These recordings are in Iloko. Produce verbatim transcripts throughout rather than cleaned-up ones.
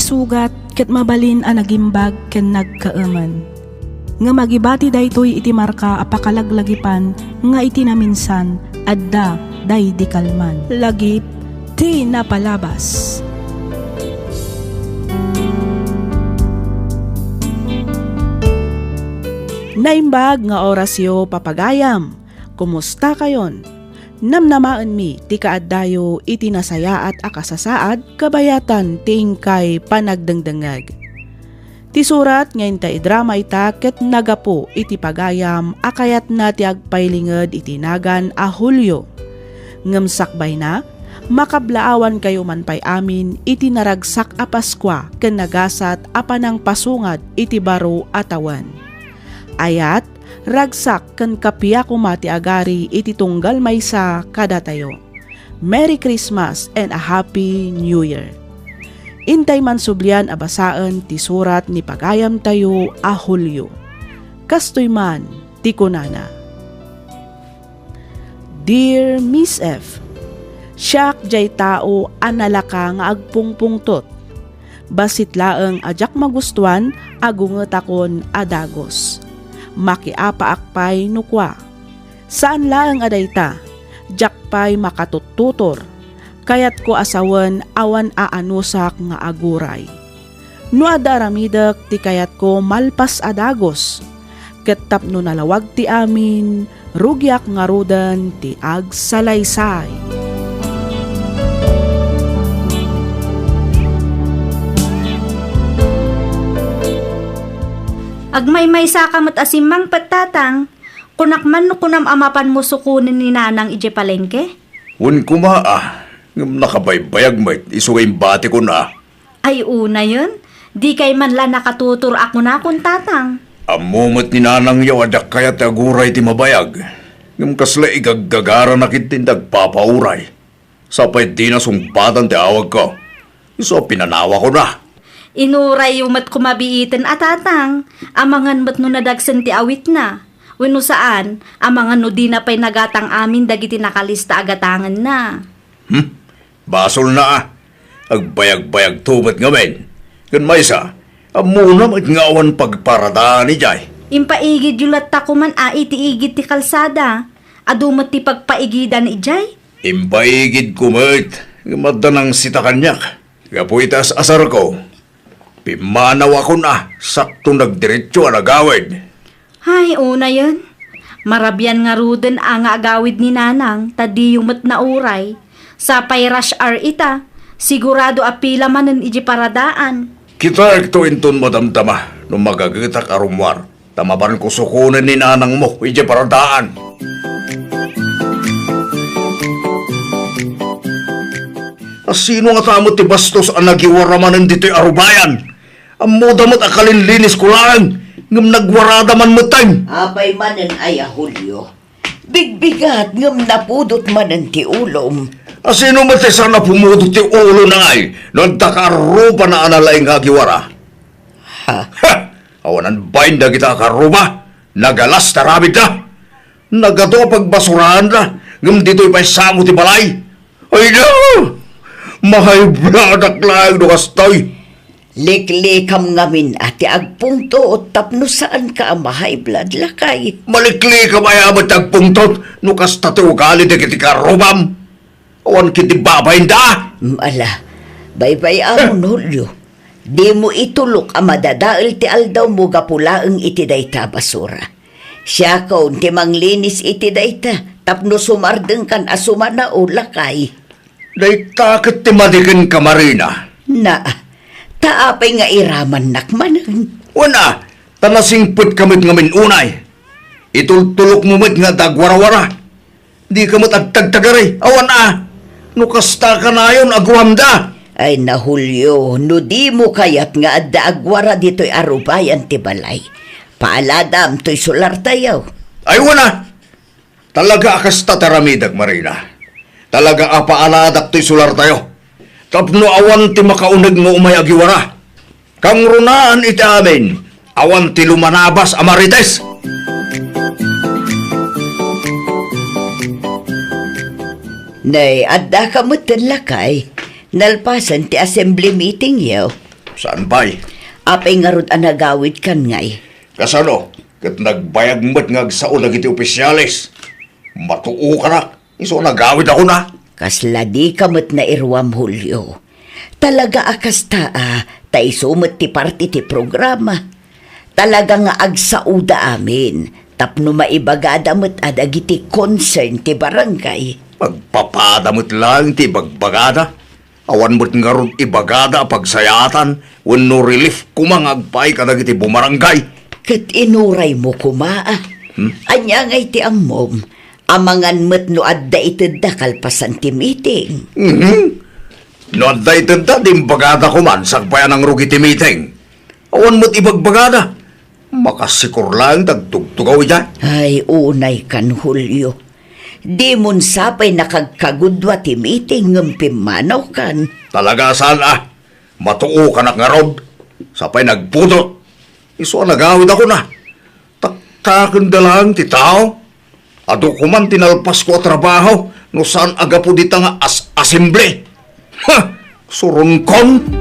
sugat ket mabalin a nagimbag ken nagkaemen. Ngem agibati daytoy iti marka a pakalaglagipan nga iti naminsan, adda daydi kalman. Lagip ti napalabas. Naimbag nga orasyo, papagayam. Kumusta kayon? Namnamaenmi ti kaaddayo iti nasayaat a kasasaad kabayatan ti inkay panagdengdengngeg. Ti surat nga inta idrama ita ket nagapu iti pagayam a kayatna ti agpailinged iti nagan a Julio. Ngem sakbayna, makablaawankayo man pay amin iti naragsak a Paskua ken nagasat a panangpasungad iti baro a tawen. Ayat, ragsak ken kappia koma ti agari iti tunggal maysa kadatayo. Merry Christmas and a Happy New Year! Intay man sublian a basaen ti surat ni pagayamtayo a Julio. Kastoy man ti kunana, Dear Miss F, siak jay tao a nalaka nga agpungpungtot. Bassit laeng a diak magustuan a gungetakon a dagus. Makiapaak pay no kua. Saan laeng a dayta, diak pay makatuttutor. Kayatko a sawen awan aanusak nga aguray. No adda aramidek ti kayatko malpas a dagus, ket tapno nalawag ti amin, rugiak ngaruden ti agsalaysay. Agmaymaysa ka met a simmangpet, Tatang. Kunak man no kunam a mapanmo sukonen ni Nanang idiay palengke? Wen koma a, ngem nakabaybayag met isu nga imbatikon a. Ay, unayen, dikay man la nakatutor a kunakon, Tatang. Ammo met ni Nanangyo a diak kayat ti aguray ti mabayag, ngem kasla igaggagaranak iti nagpapauray. Sapay dina sungbatan ti awagko. Isu a pinanawakon a. Inurayyo met koma biiten a, Tatang, amangan met no nadagsen ti awitna. Wenno saan, amangan no dina pay nagatang amin dagiti nakalista a gatangenna. Hmm? Basolna a. Agbayagbayagto met ngamin. Ken maysa, ammona met nga awan pagparadaan idiay. Impaigidyo latta koman a iti igid ti kalsada. Adu met ti pagpaigidan idiay. Impaigidko met, ngem adda nangsita kaniak. Gapu iti as-asarko, pimmanawakon a sakto nagdiretso a nagawid. Hay, unayen. Marabian ngaruden a nga agawid ni Nanang, ta diyo met nauray. Sapay rush hour ita, sigurado a pila manen idiay paradaan. Kitaekto inton madamdama no magagetak a rummuar. Ta mapanko sukonen ni nanangmo idiay paradaan. A sino ngata met ti bastos a nagiwara manen ditoy arubayan? Ammoda met a kalinlinisko laeng, ngem nagwarada man metten. Apay manen aya, Julio? Bigbigat ngem napudot manen ti ulom. A sino met ti saan a pumudot ti ulona ngay no adda ka arrubana a nalaing nga agiwara? Ha? Ha! Awanan bain dagita a karruba, nagalas ti aramidda. Nagadu a pagbasuraanda, ngem ditoy pay sango ti balay. Ay da! Mahaybladak laeng no kastoy. Liklikam ngamin a ti agpungtot tapno saanka a mahaybla, lakay. Maliklikam aya met ti agpungtot no kasta ti ugali dagiti karrubam? Awan ketdi babainda. Mm, ala, baybay-amon, Julio. Dimo itulok a madadael ti aldawmo gapu laeng iti dayta a basura. Siakon ti manglinis iti dayta tapno sumardengkan a sumanao, lakay. Dayta ket ti madiken ka, Marina. Na, ta apay nga iramannak manen? Wen a, ta nasingpetka met ngamin unay. Itultulokmo met nga adda agwarawara. Dika met agtagtagari, awan a. No kasta kanayon, aguamda. Ay na, Julio, no dimo kayat nga adda agwara ditoy arubayan ti balay, paaladam toy solartayo. Ay, wen a. Talaga a kasta ti aramidek, Marina. Talaga a paaladak toy solartayo. Tapno awan ti makauneg nga umay agiwara. Kangrunaan iti amin, awan ti lumanabas a marites. Nay, addaka metten, lakay. Nalpasen ti assembly meeting yo. Saan pay? Apay ngarud a nagawidkan ngay? Kasano? Ket nagbayag met nga agsao dagiti opisyales. Matuokanak. Isu a nagawidakon a. Kasla dika met nairuam, Julio. Talaga a kasta a, ta isu met ti parte ti programa. Talaga nga agsaoda amin, tapno maibagada met a dagiti concern ti barangay. Magpapada met laeng ti ibagbagada. Awan met ngarud ibagada a pagsayaatan wenno relief koma nga agpaay kadagiti bumarangay. Ket inuraymo koma, a. Hmm? Ania ngay ti ammom? Amangan met no adda itedda kalpasan ti meeting. Mhm. No adda itedda, di imbagada koman sakbay a nangrugi ti meeting. Awan met ibagbagada. Makasikur laeng ti agtugtugaw idiay. Ay, unaykan, Julio. Dimon sa pay nakagkagudua ti meeting ngem pimmanawkan. Talaga saan a. Matuokanak ngarud. Sa pay nagpudot. Isu a nagawidakon a. Taktakenda laeng ti tao. Adu koman ti nalpasko a trabaho no saan a gapu dita nga as-, assembly. Ha! Surungkon!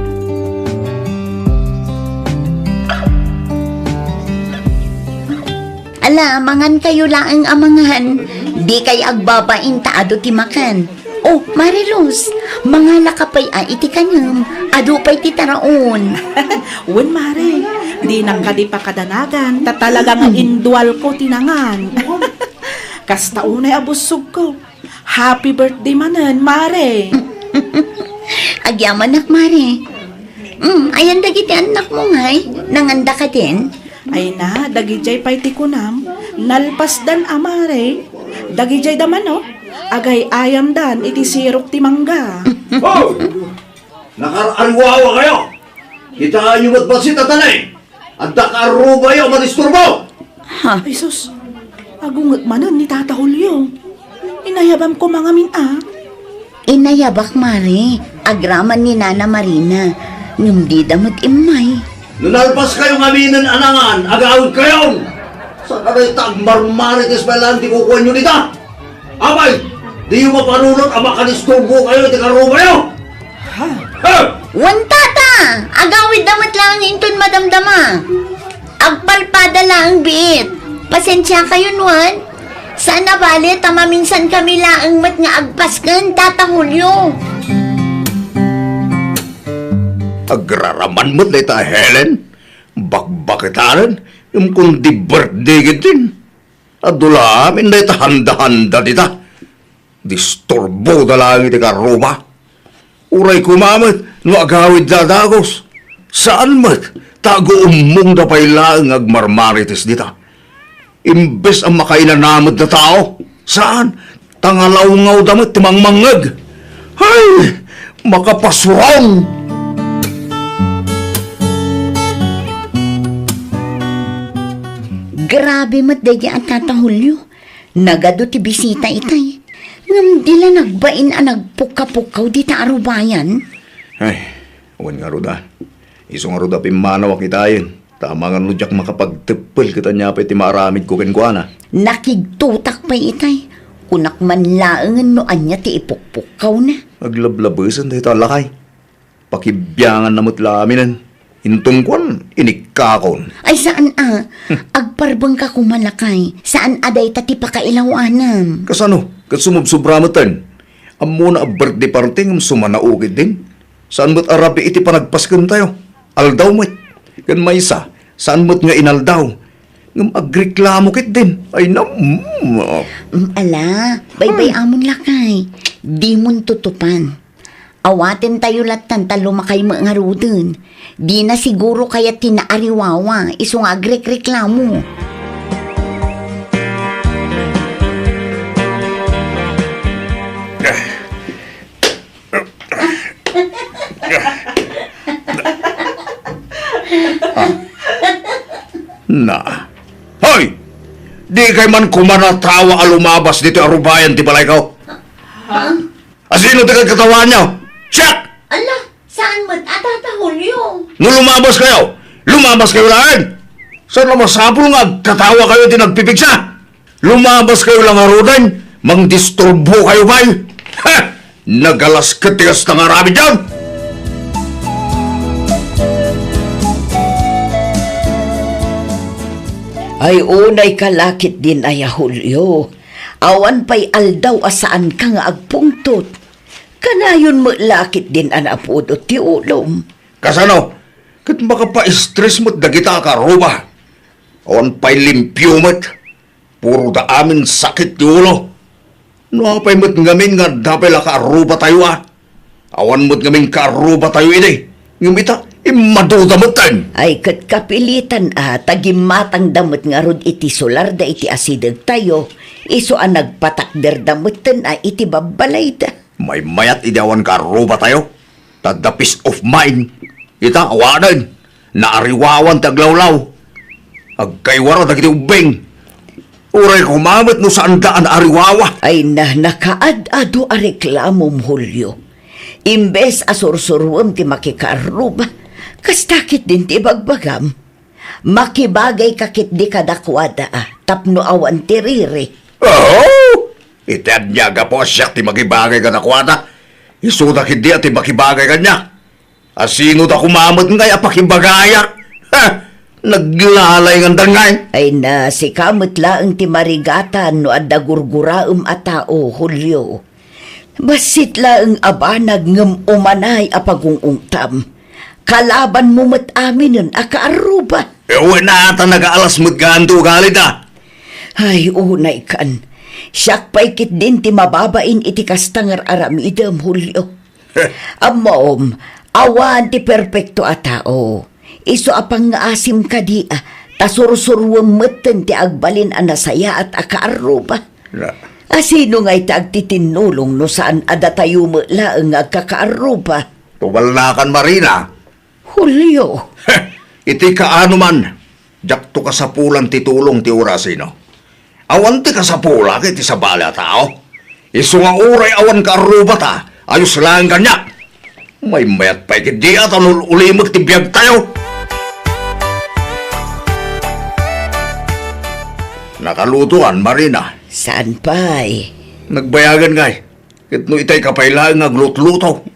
Ala, mangan kayo laeng a mangan. Di kay agbabain ta adu ti makan. Oh, Mariluz, mangala ka pay a iti kanem. Adu pay ti taraon. Wen, Mare, dinak kadi pakadanagan, ta talaga nga indualko ti nangan. Kasta unay a bussogko. Happy birthday manen, Mare. Agyamanak, Mare. Mm, ayan dagiti annakmo ngay? Nanganda kadin? Ay na, dagidiay pay ti kunam, nalpasdan a, Mare. Dagidiay da manok, agay-ayamdan iti sirok ti mangga. Oh! Nakar-ariwawa kayo! Kitaenyo met bassit a taleng! Adda karrubayo a madisturbo! Ha? Ay sus, agunget manen ni Tata Julio. Inayabam koma ngamin a. Inayabak, Mare, agraman ni Nana Marina, ngem dida met immay. No nalpas kayo ngaminen a nangan, agawid kayon! Saan a dayta agmarmarites pay laeng ti kukuanyo dita? Apay, diyo mapanunot a makadisturbo kayo iti karrubayo? Ha? Ha? Wen, Tata, agawidda met laeng inton madamdama. Agpalpada laeng biit. Pasensia kayon, wen. Saan a bale ta maminsan kami laeng met nga agpasken, Tata Julio. Agraraman met dayta a Helen. Bakbaketanen, ngem kundi birthday ketdin. Adu la amin dayta handa-handa dita. Disturboda laeng iti karruba. Uray koma met no agawidda a dagus. Saan met ta aguummongda pay laeng nga agmarmarites dita. Imbes a makainanamedda tao, saan, ta ngalawngaw da met ti mangmangngeg. Hay! Makapasurong! Grabe met daydi a Tata Julio. Nagadu ti bisita itay. Ngem di la nagbain a nagpukka-pukkaw dita a rubayan. Ay, wen ngarud a. Isu ngarud a pimmanawak itayen. Ta amangan no diak makapagteppel ket ania pay ti maaramidko kenkuana. Nakigtotak pay itay. Kunak man laengen no ania ti ipukpukkawna. Aglablabesen dayta a lakay. Pakibianganna met la aminen. Inton kuan, inikkakon. Ay, saan a. Agparbengka koma lakay. Saan a dayta ti pakailawanam. Kasano? Ket sumubsobra meten. Ammona a birthday party ngem sumanaw ketdin. Saan met a rabii iti panagpaskentayo. Aldaw met. Ken maysa, saan met nga inaldaw. Ngem agreklamo ketdin. Ay, nam-, mm, ah. Mm, ala, baybay-amon lakay. Dimon tutupan. Awatentayo lattan ta lumakay met ngaruden. Dina siguro kayat ti naariwawa, isu nga agrekreklamo. Ah. Na. Hoy! Di kay man koma natawa a lumabas ditoy arubayan ti balayko? Ha? Asino ti kagkatawaanyo? Siak! Ala, saan met a, Tata Julio? No lumabas kayo, lumabas kayo laeng! Saan a masapul nga agkatawa kayo ti nagpipigsa? Lumabas kayo la ngaruden, mangdisturbo kayo pay. Ha! Nagalas ket ti kasta nga aramidyo! Ay, unayka la ketdin aya, Julio. Awan pay aldaw a saanka nga agpungtot. Kanayon met la ketdin a napudot ti ulom. Kasano? Ket makapaistres met dagita a kaarruba. Awan pay limpio met. Puro da amin sakit ti ulo. No apay met ngamin nga adda pay la kaarrubatayo a? Awan met ngamin kaarrubatayo idi. Ngem ita, immadoda metten. Ay, ket kapilitan a, ta gimmatangda met ngarud iti solarda iti asidegtayo, isu a nagpatakderda metten a iti babbalayda. Maymayat idi awan kaarrubatayo. Ta adda peace of mind. Ita, awanen. Naariwawan ti aglawlaw. Agkaiwara dagiti ubbing. Uray koma met no saanda a naariwawa. Ay na, nakaad-adu a reklamom, Julio. Imbes a sursuruem ti makikaarruba, kasta ketdin ti ibagbagam. Makibagayka ketdi kadakuada a, tapno awan ti riri. Oh! Iti ania a gapu a siak ti makibagay kadakuada? Isuda ketdi a ti makibagay kaniak. Asino da koma met ngay a pakibagayak? Ha! Naglalaynganda ngay. Ay na, sika met laeng ti marigatan no adda gurguraem a tao, Julio. Bassit laeng a banag ngem umanay a pagung-ungtam. Kalabanmo met aminen a kaarruba. E, wen a, ta nagaalas met gayam ti ugalida. Ay, unay kan. Siak pay ketdin ti mababain iti kasta nga ar-aramidem, Julio. Ammom, awan ti perpekto a tao. Isu a pangngaasim kadi a, ta sursuruem metten ti agbalin a nasayaat a kaarruba. Na. Asino ngay ti agtitinnulong no saan a datayo met laeng nga agkakaarruba? Tubalnakan, Marina. Julio. Iti kaano man, diakto kasapulan ti tulong ti urasino. Awan ti kasapulak iti sabali a tao. Isu nga uray awan kaarrubata, ayos laeng kaniak. Maymayat pay ketdi a ta nul-ulimek ti biagtayo. Nakalutoan, Marina? Saan pay? Nagbayagan ngay. Ket no itay ka pay laeng nga aglutluto?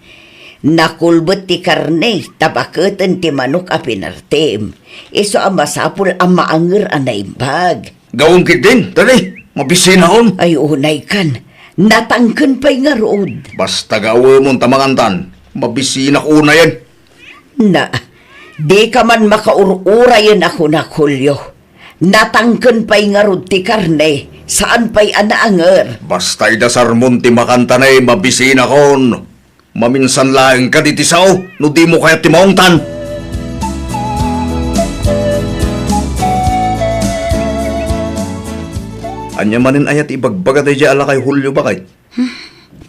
Nakulbet ti karne, ta baketen ti manok a pinartim. Isu a masapul a maanger a naimbag. Gaom ketdin, dali, mabisinaon. Ay, unay kan. Natangken pay ngarud. Basta gawemon ta mangantan, mabisinak unayen. Na, dika man makaur-urayen a kunak, Julio. Natangken pay ngarud ti karne, saan pay a naanger. Basta idasarmon ti makantanen, mabisinakon. Maminsan laeng kadi ti sao, no dimo kayat ti maungtan. Ania manen aya ti ibagbaga daydiay a lakay, Julio, baket? Hmm.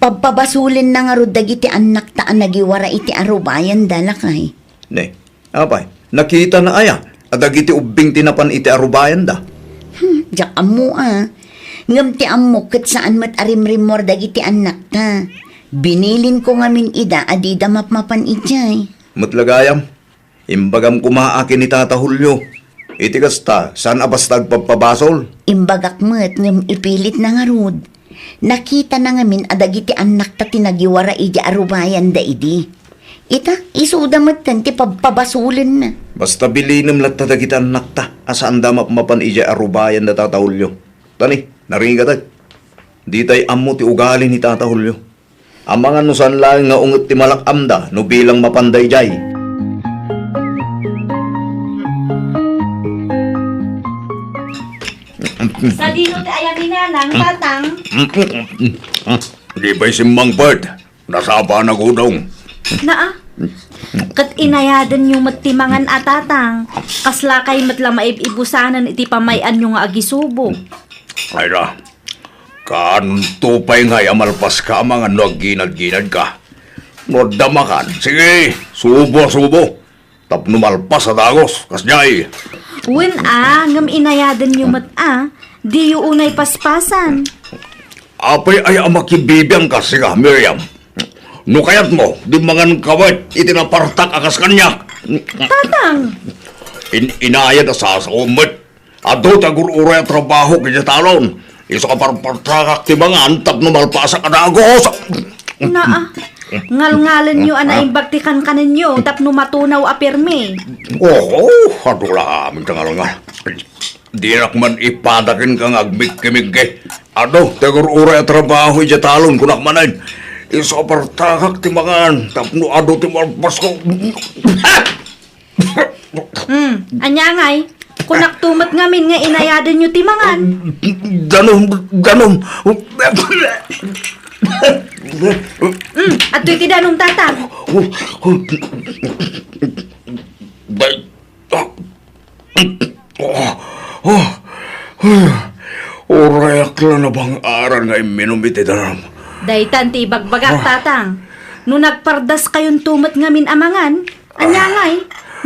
Pabpabasulenna ngarud dagiti annakta a nagiwara iti arubayanda, lakay. Ne, apay, nakitana aya a dagiti ubbing ti napan iti arubayanda? Hmm, diak ammo a. Ngem ti ammok ket saan met a rimrimmuar dagiti annakta. Binilinko ngamin ida a dida mapmapan idiay. Met la gayam, imbagam koma a ken ni Tata Julio. Iti kasta, saan a basta agpabpabasol. Imbagak met ngem ipilitna ngarud. Nakitana ngamin a dagiti annakta ti nagiwara idi arubayanda idi. Ita, isuda metten ti pabpabasulenna. Basta bilinem latta dagiti annakta a saanda mapmapan idiay arubayanda, Tata Julio. Tani, narigatek. Ditay ammo ti ugali ni Tata Julio. Amangan no saan laeng nga unget ti malak-amda no bilang mapanda idiay. Sadino ti ayami, Nanang, Tatang? Di pay simmangpet. Nasapa na gudong. Naa. Ket inayadenyo met ti mangan a, Tatang. Kaslakay met la maib-ibusanen iti pamay-anyo nga agisubo. Ay na. Kaanto pay ngay a malpaska a mangan no agginadginadka? No adda makan, sige, subo a subo. Tapno malpas a dagus, kasdiay. Wen a, ngem inayadenyo met a, diyo unay paspasan. Apay aya a makibibiangka, sika, Miriam? No kayatmo, di manganka met iti napartak a kas kaniak. Tatang! In-, inayad a sasaom met. Adu ti agur-uray a trabaho idiay talon. Isu a parpartakak ti mangan tapno malpasak a dagus. Naa, ngalngalenyo a naimbag ti kankanenyo tapno matunaw a pirmi. Oo, adu la amin ti ngalngal. Dinak man ipada kenka nga agmigkimigki. Adu ti agur-uray a trabaho idiay talon, kunak manen. Isu a partakak ti mangan tapno adu ti malpasko. Hmm, ania ngay? Kunakto met ngamin nga inayadenyo ti mangan. Danum, danum. Hmm, adtoy ti danum, Tatang. Bay-, ah, Oh, oh, oh. Urayak la nabang-aran nga imminum iti danum. Daytan ti ibagbagak, Ah. Tatang. No nagpardaskayonto met ngamin a mangan, ania ngay?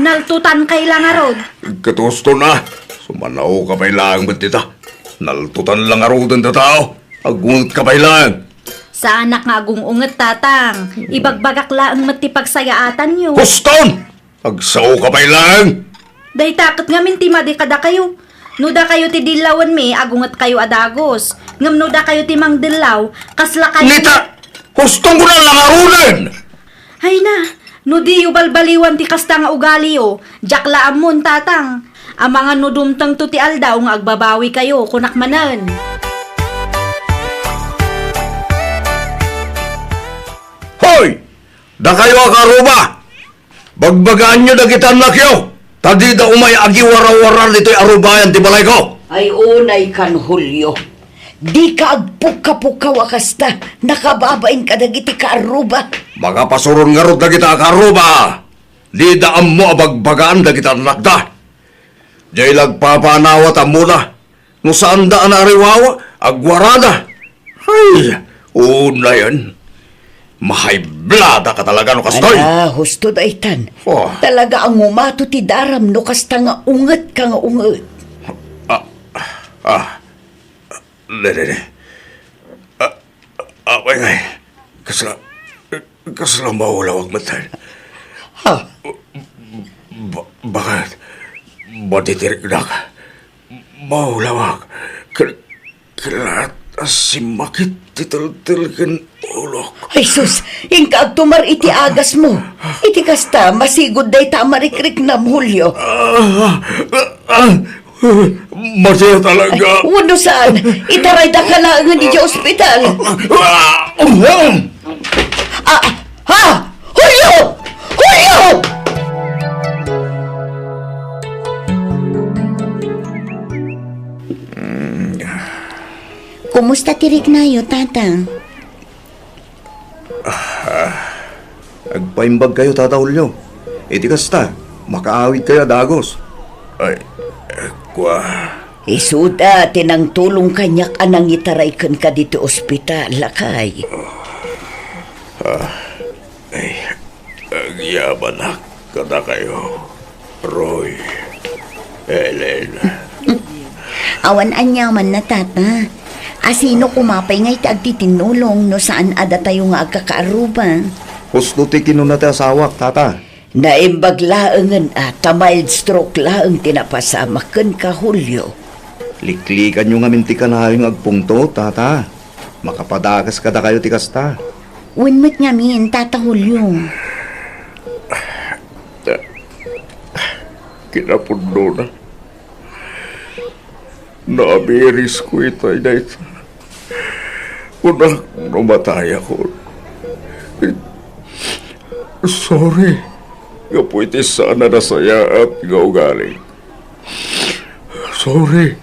Naltotankay la ngarud. Katusto na. Sumanaoka pay laeng met dita. Naltotan la ngaruden ti tao. Agungetka pay laeng. Saanak nga agung-unget, Tatang. Ibagbagak laeng met ti pagsayaatanyo. Huston! Agsaoka pay laeng! Dayta ket ngamin ti madi kadakayo. No dakayo ti dillawenmi, agungetkayo a dagus. Ngem no dakayo ti mangdellaw, kaslakayo. Nita, huston ko na langaruden! Ay na, no diyo balbaliwan ti kasta nga ugaliyo, diak la ammon, Tatang. Amangan no dumtengto ti aldaw nga agbabawikayo, kunak manen. Hoy! Dakayo a karuba! Bagbagaanyo dagiti annakyo, ta dida umay agiwarawara ditoy arubayan ti balayko. Ay, unay kan Julio. Dika agpukkapukaw a kasta, nakababain kadagiti kaarruba. Makapasuron ngarud dagita a kaarruba. Dida ammo a bagbagaan dagiti annakda. Diay la agpapaanawat ammona. No saanda a naariwawa, agwarada. Ay, unayen. Mahayblada ka talaga no kastoy. Ala, husto daytan. Oh. Talaga a ngumato ti daram no kasta nga unget ka nga unget. Ah, ah, ne, ne, ne. Ah, ah, apay ngay. Kasla, kasla maulawag met. Ha? Ba-, bakit? Maditirikdak. Maulawak. Kel-, kelat a simmakit ti teltel ken ulok. Ay sus, inka agtumar iti agasmo. Iti kasta, masigud dayta a marikriknam, Julio. Ah, ah, ah, madi talaga. Ay, wenno saan, itaraydaka laengen idiay ospital. Ah, ah, Ha! Julio! Julio! Kumusta ti riknayo, Tata? Ah, agpaimbag kayo, Tata Julio. Iti kasta, makaawid kayo a dagus. Ay, kua. Isuda ti nangtulong kaniak a nangitaray kenka ditoy ospital, lakay. Ah, ay, agyamanak kadakayo, Roy, Ellen. Awan aniamanna, Tata. A sino koma pay nga iti agtitinnulong no saan a datayo nga agkakaarruba? Husto ti kinuna ti asawak, Tata. Naimbag laengen a ta mild stroke laeng ti napasamak kenka, Julio. Liklikanyo ngamin ti kanayon nga agpungtot, Tata. Makapadakas kadakayo ti kasta. Wen met ngamin, Tata Julio. Kinapudnona. Naamirisko itay dayta. Kunak no matayakon. Sorry. Gapu iti saan a nasayaat nga ugali. Sorry.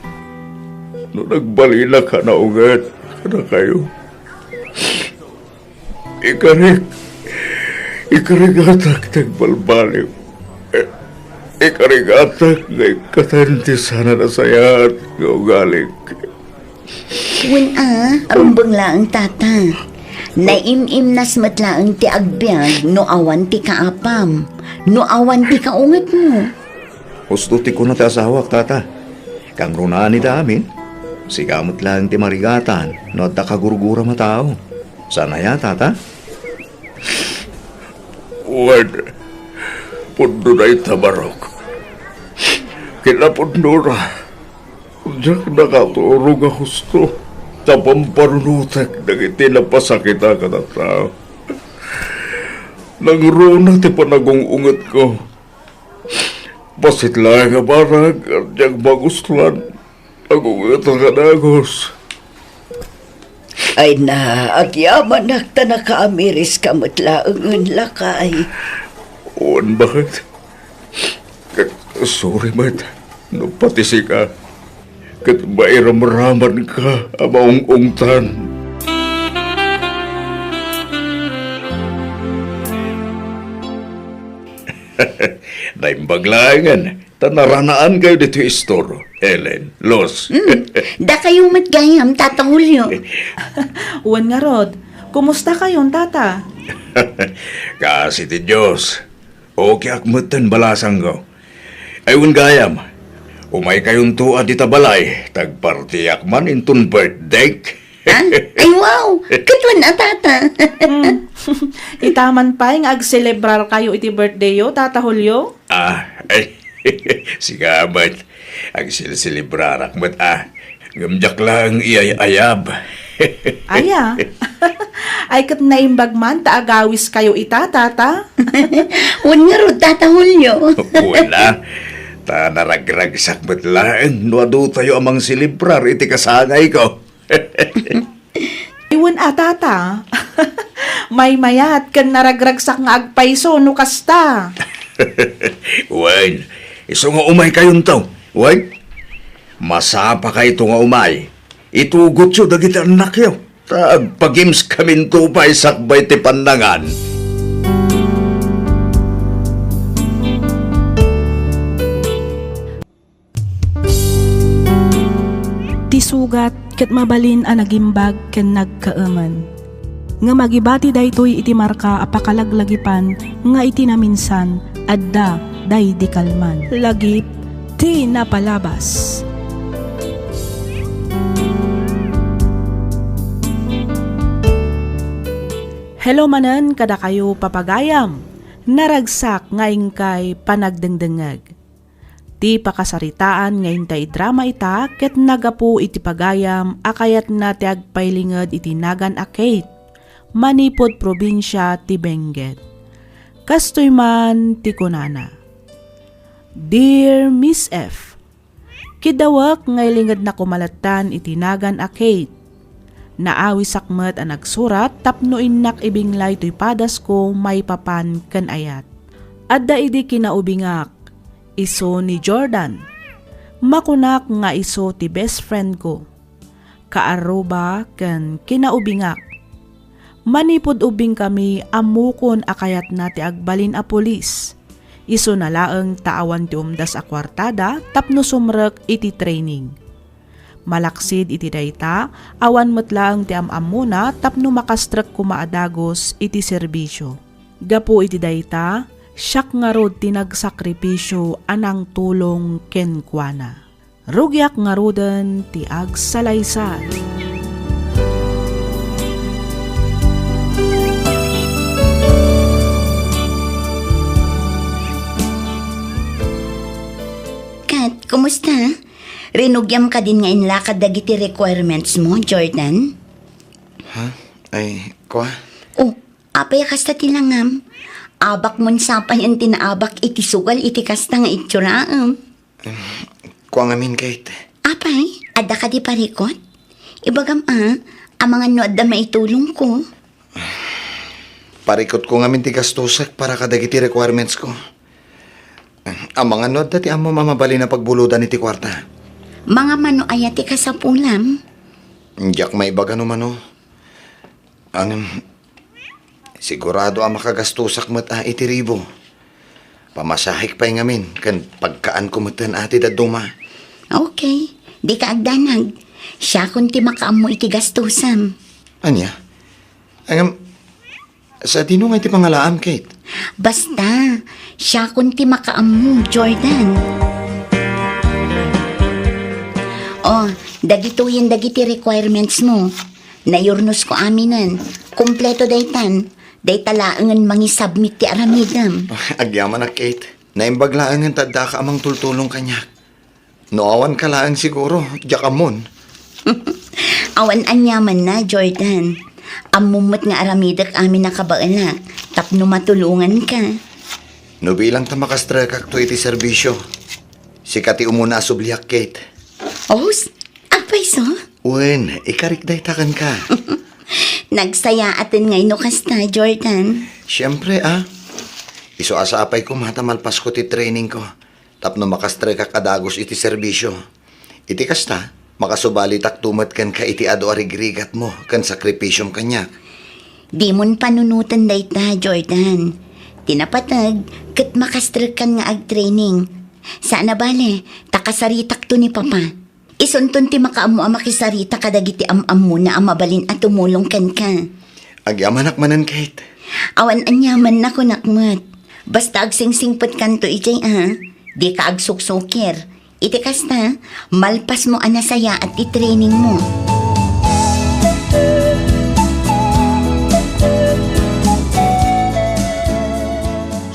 No nagbalinak a naunget kadakayo. Ikarik, ikarigatak ti agbalbaliw. Eh, ikarigatak nga ikkaten ti saan a nasayaat nga ugalik. Wen a, rumbeng laeng, Tata. Naim-imnas met laeng ti agbiag no awan ti kaapam, no awan ti kaungetmo. Husto ti kuna ti asawak, Tata. Kangrunaan ida amin, sika met laeng ti marigatan no adda kagurguram a tao. Saan aya, Tata? Wen, pudno dayta, Barok. Kinapudnona, diak nakaturog a husto ta pampanunotek dagiti napasakitak a tattao. Nangruna ti panagung-ungetko. Bassit laeng a banag a diak magustuan. Agungeta nga dagus. Ay na, agyamanak ta nakaamiriska met laengen, lakay. Wen, baket. Ket sorry met no pati sika ket mairamramanka a maung-ungtan. Naimbag laengen ta naranaankayo ditoy istor, Ellen, Luz. Hmm, dakayo met gayam, Tata Julio. Wen ngarud, kumustakayon, Tata? Kaasi ti Dios, okeak metten balasangko. Ay, wen gayam, umaykayonto a dita balay, ta agpartiak man inton birthday. Ah? Ay, wow! Ket wen a, Tata. Hmm. Ita man pay nga agselebrarkayo iti birthdayyo, Tata Julio? Ah, ay, sika met. Agsilselebrarak met, ah. Ngem diak laeng iyay-ayab. Aya? Ay, ket naimbag man ta agawiskayo ita, Tata? Wen ngarud, Tata Julio. Wen a, ta naragragsak met laeng no adutayo a mangselebrar iti kasangayko. Ay, wen a, Tata. Maymayat ken naragragsak nga agpayso no kasta. Wen, isu nga umaykayonto. Wen, masapakayto nga umay. Itugotyo dagiti annakyo, ta agpa-games kaminto pay sakbay ti pannangan. Ti sugat ket mabalin a nagimbag ken nagkaemen. Ngem agibati daytoy iti marka a pakalaglagipan nga iti naminsan, adda daydi kalman. Lagip ti napalabas. Hello manen kadakayo, papagayam. Naragsak nga inkay panagdengdengngeg. Ti pakasaritaan nga intay idrama ita ket nagapu iti pagayam a kayatna ti agpailinged iti nagan a Kate manipud probinsia ti Benguet. Kastoy man ti kunana, "Dear Miss F, kiddawek nga ilingednak koma lattan iti nagan a Kate. Naawisak met a nagsurat tapno innak ibinglay toy padasko maipapan ken ayat. Adda idi kinaubingak, isu ni Jordan. Makunak nga isu ti best friend ko, kaarruba ken kinaubingak. Manipud ubbingkami, ammokon a kayatna ti agbalin a pulis. Isuna laeng ta awan ti umdas a kuartada tapno sumrek iti training. Malaksid iti dayta, awan met laeng ti am-ammona tapno makastrek koma a dagus iti serbisio. Gapu iti dayta, siak ngarud ti nagsakripisio a nangtulong kenkuana. Rugiak ngaruden ti agsalaysay." Ket, kumusta? Rinugiam kadin nga inlakad dagiti requirements mo, Jordan? Ha? Ay, kua? Oh, apay a kasta ti langam? Abak mon sapayan ti naabak iti sugal iti kasta nga itsuraan. Em, kua ngamin, Kate. Apay, adda kadi parikot? Ibagam a, amangan no adda maitulongko. Parikotko ngamin ti gastosek para kadagiti requirements ko. Amangan no adda ti ammom a mabalin a pagbulodan iti kuarta. Mangam no aya ti kasapulam? Diak maibaga no mano. Ngem, sigurado a makagastosak met a iti ribo. Pamasahek pay ngamin ken pagkaanko metten a ti dadduma. Okay, dika agdanag. Siakon ti makaammo iti gastosam. Ania? Ngem, sadino nga iti pangalaam, Kate? Basta, siakon ti makaammo, Jordan. Oh, dagitoyen dagiti requirements mo. Nayurnosko aminen. Kompleto daytan. Dayta laengen mangisubmit ti aramidem. Agyamanak, Kate. Naimbag laengen ta addaka a mangtultulong kaniak. No awanka laeng siguro, diak ammon. Awan aniamanna, Jordan. Ammom met nga aramidek amin a kabaelak tapno matulonganka. No bilang ta makastrekakto iti serbisio, sika ti umuna a subliak, Kate. Os, So? Wen, ikarik dayta kenka. Nagsayaaten ngay no kasta, Jordan. Siyempre, a. Isu a sapay koma ta malpasko ti trainingko tapno makastrekak a dagus iti serbisio. Iti kasta, makasubalitakto met kenka iti adu a rigrigatmo ken sakripisiom kaniak. Dimon panunoten dayta, Jordan. Ti napateg, ket makastrekkan nga agtraining. Saan a bale, ta kasaritakto ni Papa. Isunton ti makaammo a makisarita kadagiti am-ammona a mabalin a tumulong kenka. Agyamanak manen, Kate. Awan aniaman a kunak met. Basta agsingsingpetkanto idiay, a. Dika agsuksukir. Iti kasta, malpasmo a nasayaat ti trainingmo.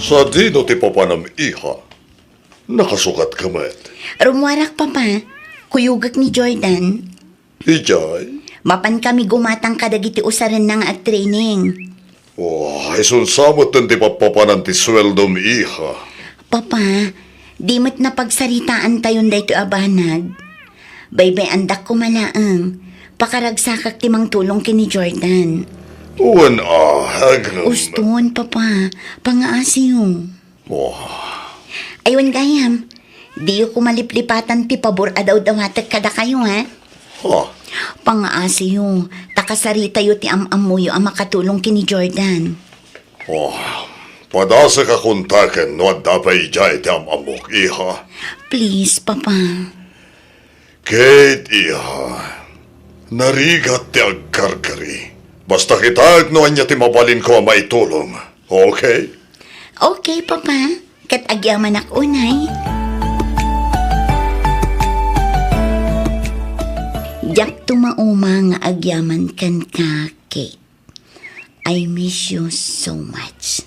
Sadino ti papanam, iha? Nakasukatka met. Rummuarak, Papa. Kuyogek ni Jordan. Idiay? Mapan kami gumatang kadagiti usarenna nga agtraining. Oh, isunsa met ti pappapanan ti sueldom, iha? Papa, di met napagsaritaantayon daytoy a banag. Baybay-andak koma laeng. Pakaragsakak ti mangtulong ken ni Jordan. Wen a, agem. Uston, Papa. Pangaasiyo. Oh. Ay, wen gayam, diyo koma liplipatan ti pabor a dawdawatek kadakayo, ha? Ha? Pangaasiyo, ta kasaritayo ti am-ammoyo a makatulong ken ni Jordan. Oh, padasek a kontaken no adda pay idiay ti am-ammok, iha. Please, Papa. Kate, iha, narigat ti agkarkari. Basta kitaek no ania ti mabalinko a maitulong. Okay? Okay, Papa. Ket agyamanak unay. Diak tumauma nga agyaman kenka, Kate. I miss you so much.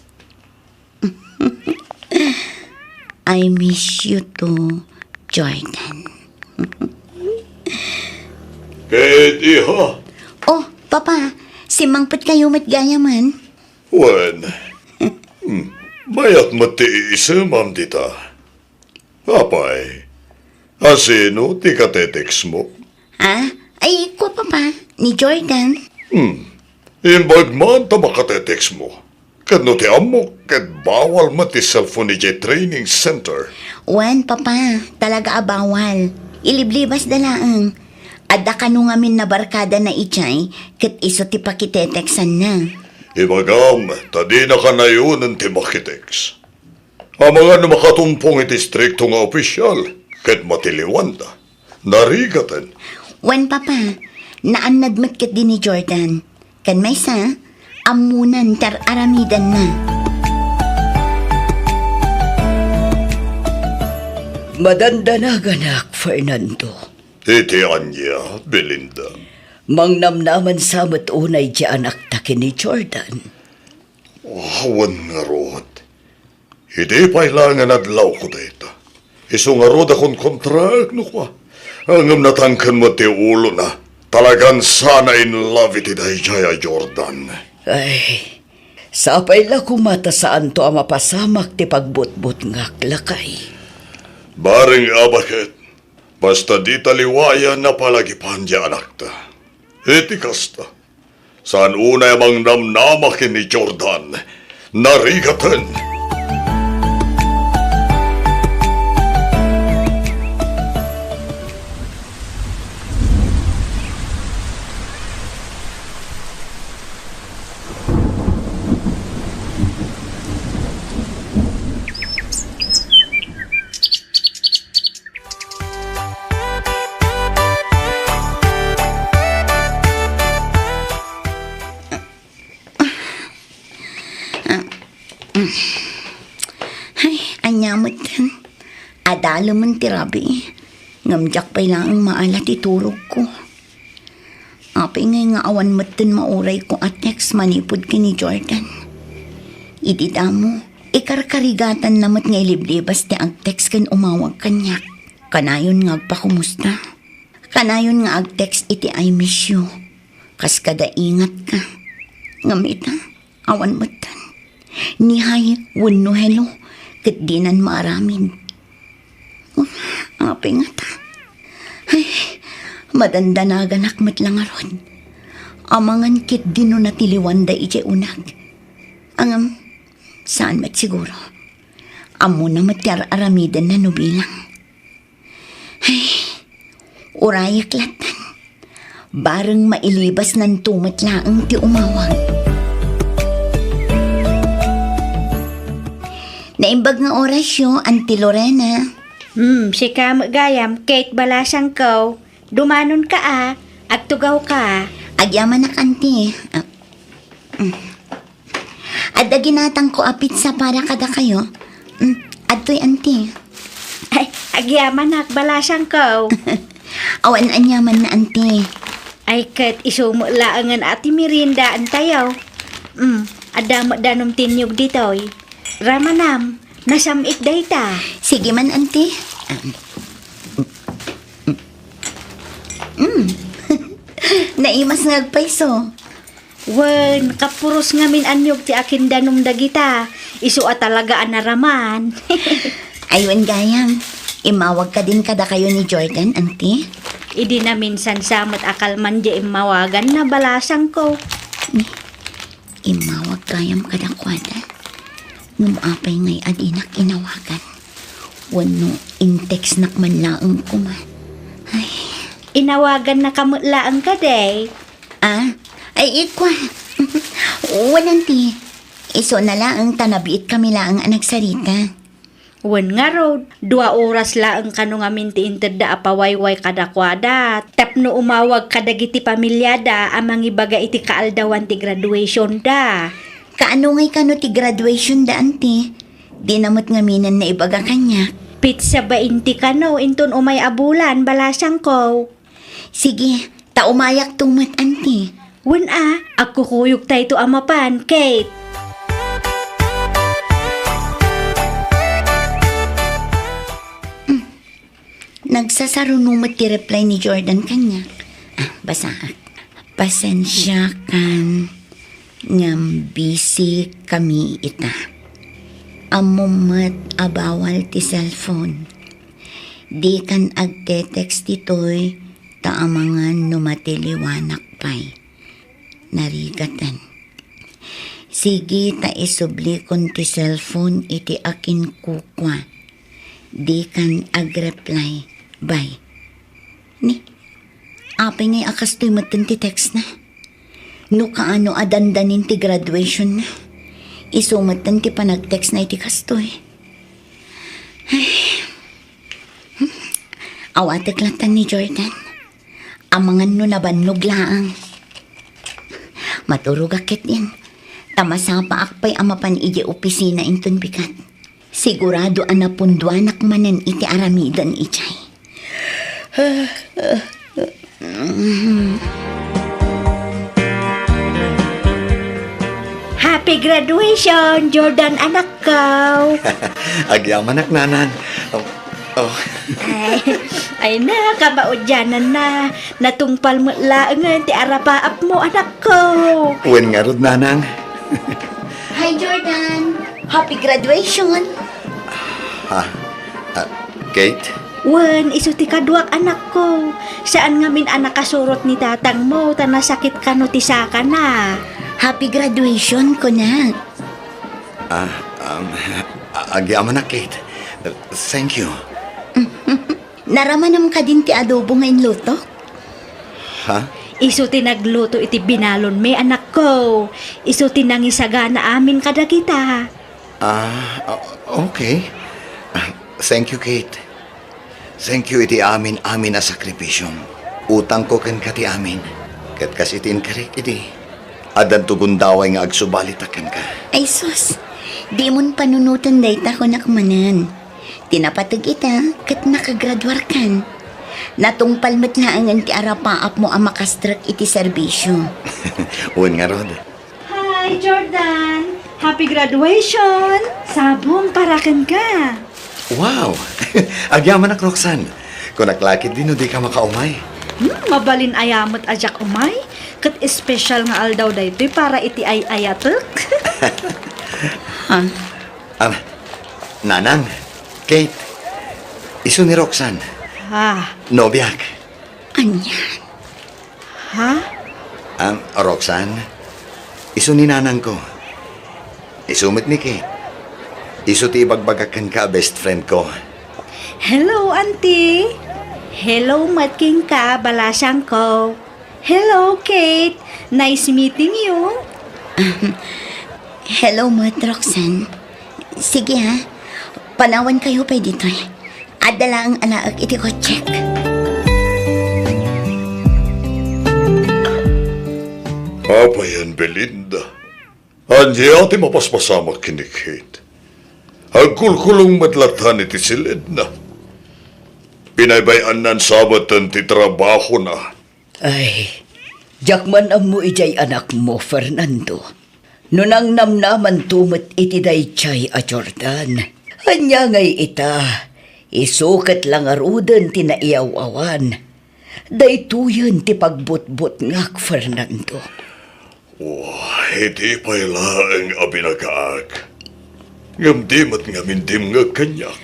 I miss you too, Jordan. Kate, iha. Oh, Papa, simmangpetkayo met gayamen. Wen, hmm, mayat met ti iisemam dita. Apay, asino ti katetextmo? Ah, ay, kua, Papa, ni Jordan. Hmm, imbag man ta makatetextmo. Ket no ti ammok, ket bawal met ti cellphone idiay training center. Wen, Papa, talaga a bawal. Iliblibasda laeng. Adda kano ngamin a barkadana idiay, ket isu ti pakiteteksanna. Ibagam, ta dinaka nayonen ti makitext. Amangan no makatumpong iti istrikto nga opisyal, ket matiliwanda. Narigaten. Wen, Papa, naannad met ketdi ni Jordan. Ken maysa, ammonan ti ar-aramidanna. Madandanaganak, Fernando. Iti ania, Belinda? Mangnamnaman sa met unay ti anakta ken ni Jordan. Awan ngarud. Idi pay laengen adlawko dayta, isu ngarud a konkontraek no kua. Ngem natangken met ti ulona. Talagan sana in love iti daydiay a Jordan. Ay, sapay la koma ta saanto a mapasamak ti pagbutbutngak, lakay. Bareng a baket, basta dita liwayan a palagipan ti anakta. Iti kasta, saan unay a mangnamnama ken ni Jordan. Narigaten! Ay, ania metten? Adalemen ti rabii. Ngem diak pay laeng maala ti turogko. Apay ngay nga awan metten maurayko a text manipud ken ni Jordan? Idi damo, ikarkarigatanna met nga iliblibas ti agtext ken umawag kaniak. Kanayon nga agpakumusta. Kanayon nga agtext iti "I miss you." Kas kada ingatka. Ngem ita, awan metten. Ni hi wenno hello, ket dinan maaramid. Apay ngata? Ay, Madandanaganak met la ngarud. Amangan ketdi no natiliwanda idiay uneg. Ngem, saan met siguro. Ammona met ti ar-aramidenna no bilang. Ay, urayek lattan. Bareng mailibasnanto met laeng ti umawag. Naimbag nga orasyo, Auntie Lorena. Hmm, sika met gayam, Kate balasangko. Dumanonka a, agtugawka. Agyamanak, Auntie. Ah, mm. Adda ginatangko a pizza para kadakayo. Mm, adtoy, Auntie. Ay, agyamanak, balasangko. Awan aniamanna, Auntie. Ay, ket isu met laengen a ti meriendaentayo. Mm, adda met danum ti niyog ditoy. Ramanam, nasam-it dayta. Sige man, Auntie. Mm. Naimas nga agpayso. Wen, kapuros ngamin a niyog ti akindanum dagita. Isu a talaga a naraman. Ay, wen gayam, immawag kadin kadakayo ni Jordan, Auntie? Idi naminsan sa met a kalman diay immawaganna, balasangko. Ni, immawag gayam kadakuada. Ngem apay ngay a dinak inawagan? Wenno intextnak man laeng koma? Ay. Inawagannaka met laeng kadi? Ah? Ay, ikua. Wen, Auntie. Isuna laeng ta nabiitkami laeng a nagsarita. Wen ngarud, dua oras laeng kano ngamin ti intedda a pawayway kadakuada tapno umawag kadagiti pamiliada a mangibaga iti kaaldawan ti graduationda. Kaano ngay kano ti graduationda, Auntie? Dina met ngaminen naibaga kaniak. Petsa bainte kano inton umay a bulan, balasangko. Sige, ta umayakto met, Auntie. Wen a, agkukuyogtayto a mapan, Kate. Mm. Nagsasaruno met ti reply ni Jordan kaniak. Ah, basaak. Pasensiakan ngem busy kami ita. Ammom met a bawal ti cellphone. Dikan agte-text ditoy ta amangan no matiliwanak pay. Narigaten. Sige ta isublikon ti cellphone iti akinkukua. Dikan agreply. Bye. Ni, apay ngay a kastoy metten ti textna? No kaano a dandanin ti graduationna, isu metten ti panagtextna iti kastoy. Ay. Awatek lattan ni Jordan. Amangan no nabannog laeng. Maturogak ketdin, ta masapaak pay a mapan idiay opisina inton bigat. Sigurado a napunduanak manen iti aramiden idiay. Happy graduation, Jordan, anakko! Agyamanak, Nanang. Oh, oh. Ay, ay na, kamaudiananna. Natungpal met laengen ti arapaapmo, anakko. Wen ngarud, Nanang. Hi, Jordan. Happy graduation. Ha? Ah, Kate? Wen, isu ti kaduak, anakko. Saan ngamin a nakasurot ni tatangmo ta nasakit kano ti sakana. Happy graduation, kunak. Ah, um, a-, agyamanak, Kate. Thank you. Naramanam kadin ti adobo nga inlutok? Ha? Isu ti nagluto iti binalonmi, anakko. Isu ti nangisagana amin kadagita. Ah, o-, okay. Ah, thank you, Kate. Thank you iti amin-amin a sakripisiom. Utangko kenka ti amin. Ket kas iti inkarik idi, addanto gundaway nga agsubalita kenka. Ay sus, dimon panunoten dayta, kunak manen. Ti napateg ita, ket nakagraduarkan. Natungpal met laengen ti arapaapmo a makastrek iti serbisio. Wen ngarud. Hi, Jordan! Happy graduation! Sabong para kenka! Wow! Agyamanak, Roxanne. Kunak la ketdi no dika makaumay. Hmm, mabalin aya met a diak umay. Ket espesyal nga aldaw daytoy para iti ay-ayatek. Ha? Ah, Nanang, Kate, isu ni Roxanne. Ah. Nobiak. Ania? Ha? Am, Roxanne, isu ni nanangko. Isu met ni Kate. Isu ti ibagbagak kenka a best friend ko. Hello, Auntie. Hello, met kenka, balasiangko. Hello, Kate. Nice meeting you. Hello met, Roxanne. Sige, ha. Panawankayo pay ditoy. Adda laeng alaek iti kotsek. Apay, Belinda. Ania ti mapaspasamak ken ni Kate? Agkulkulong met latta iti silidna. Binaybay-annan sa met ti trabahona. Ay, diak man ammo idiay anakmo, Fernando. No nangnamnamanto met iti daydiay a Jordan, ania ngay ita? Isu ket la ngaruden ti naiyaw-awan. Daytoyen ti pagbutbutngak, Fernando. Oh, idi pay laeng a binagaak. Ngem di met ngamin dimngeg kaniak.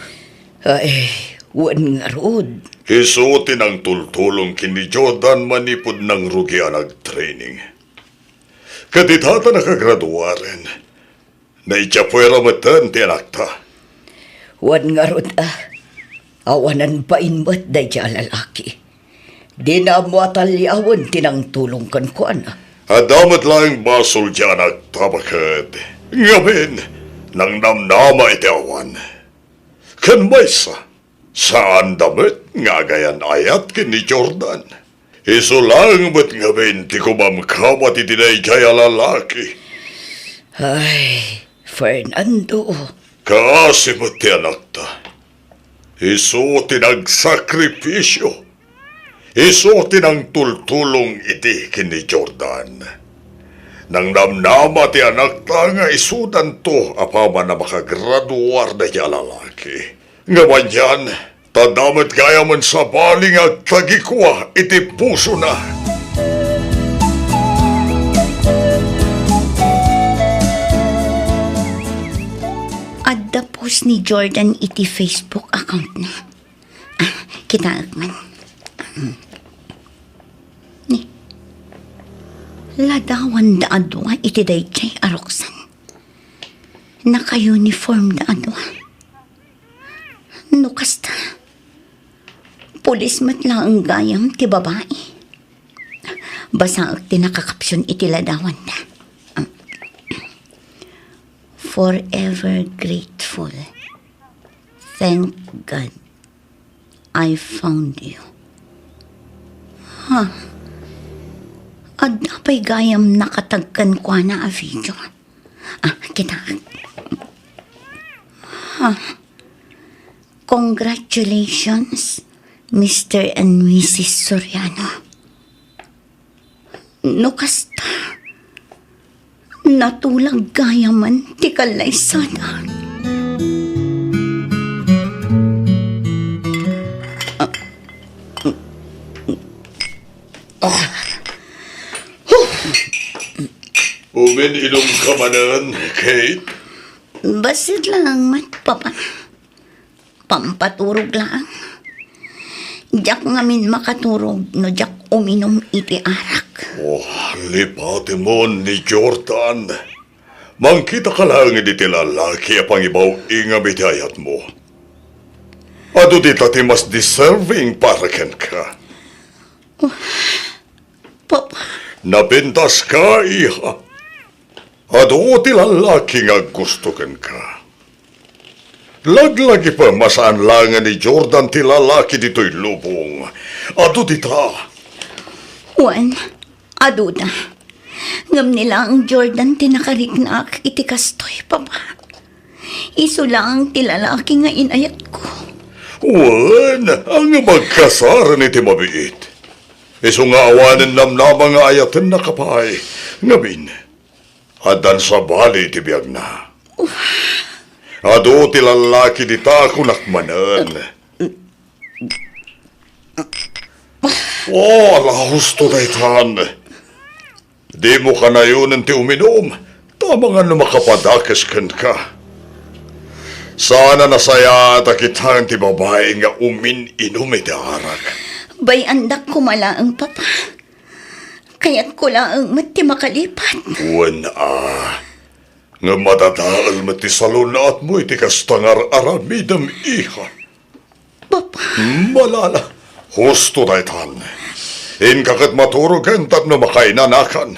Ay, wen ngarud. Isu ti nangtultulong ken ni Jordan manipud nangrugi a nagtraining. Ket ita ta nakagraduaren, naidiay puera metten ti anakta. Wen ngarud a, awanan bain met daydiay a lalaki. Dina ammo a taliawen ti nangtulong kenkuana. Adda met laeng basol diay anakta baket. Ngamin, nangnamnama iti awan. Ken maysa, saanda met nga agayan-ayat ken ni Jordan. Isu laeng met ngamin ti kumamkabat iti daydiay a lalaki. Ay, Fernando. Kaasi met ti anakta. Isu ti nagsakripisio. Isu ti nangtultulong idi ken ni Jordan. Nangnamnama ti anakta nga isudanto apaman a makagraduar daydiay a lalaki. Ngem anian, ta adda met gayamen sabali nga agtagikua iti pusona. Adda post ni Jordan iti Facebook account-na. Ah, kitaek man. Ni, ladawanda a dua iti daydiay a Roxanne. Naka-uniformda a dua. No kasta, pulis met laeng gayam ti babai. Basaek ti nakakapsion iti ladawanda. Forever grateful. Thank God I found you. Ha? Adda pay gayam nakatag kenkuana a video. Ah, kita. Ha? Congratulations, Mister and Missus Soriano. No kasta, natulag gayamen ti kallaysada. Umin-inumka manen, Kate? Bassit laeng met, Papa. Pampaturog laeng. Diak ngamin makaturog no diak uminum iti arak. Oh, lipatemon ni Jordan. Mangkitaka laeng iti lalaki a pangibaw-ingam iti ayatmo. Adu dita ti mas deserving para kenka. Oh, Papa. Napintaska, iha. Adu ti lalaki nga aggusto kenka. Laglagipem a saan laeng ni Jordan ti lalaki ditoy lubong. Adu dita. Wen, aduda. Ngem ni laeng Jordan ti nakariknaak iti kastoy, Papa. Isu laeng ti lalaki nga inayatko. Wen, ngem agkasaren iti mabiit. Isu nga awanen namnama nga ayatennaka pay. Ngamin, addan sabali iti biagna. Adu ti lalaki dita, kunak manen. Oh, ala husto daytan. Dimo kanayonen ti uminum, ta amangan no makapadakes kenka. Saan a nasayaat a kitaen ti babai nga umin-inum iti arak. Bay-andak koma laeng, Papa. Kayatko laeng met ti makalipat. Wen a. Ngem madadael met ti salun-atmo iti kasta nga ar-aramidem, iha. Papa. Malala, husto daytan. Inka ket maturogen tapno makainanakan.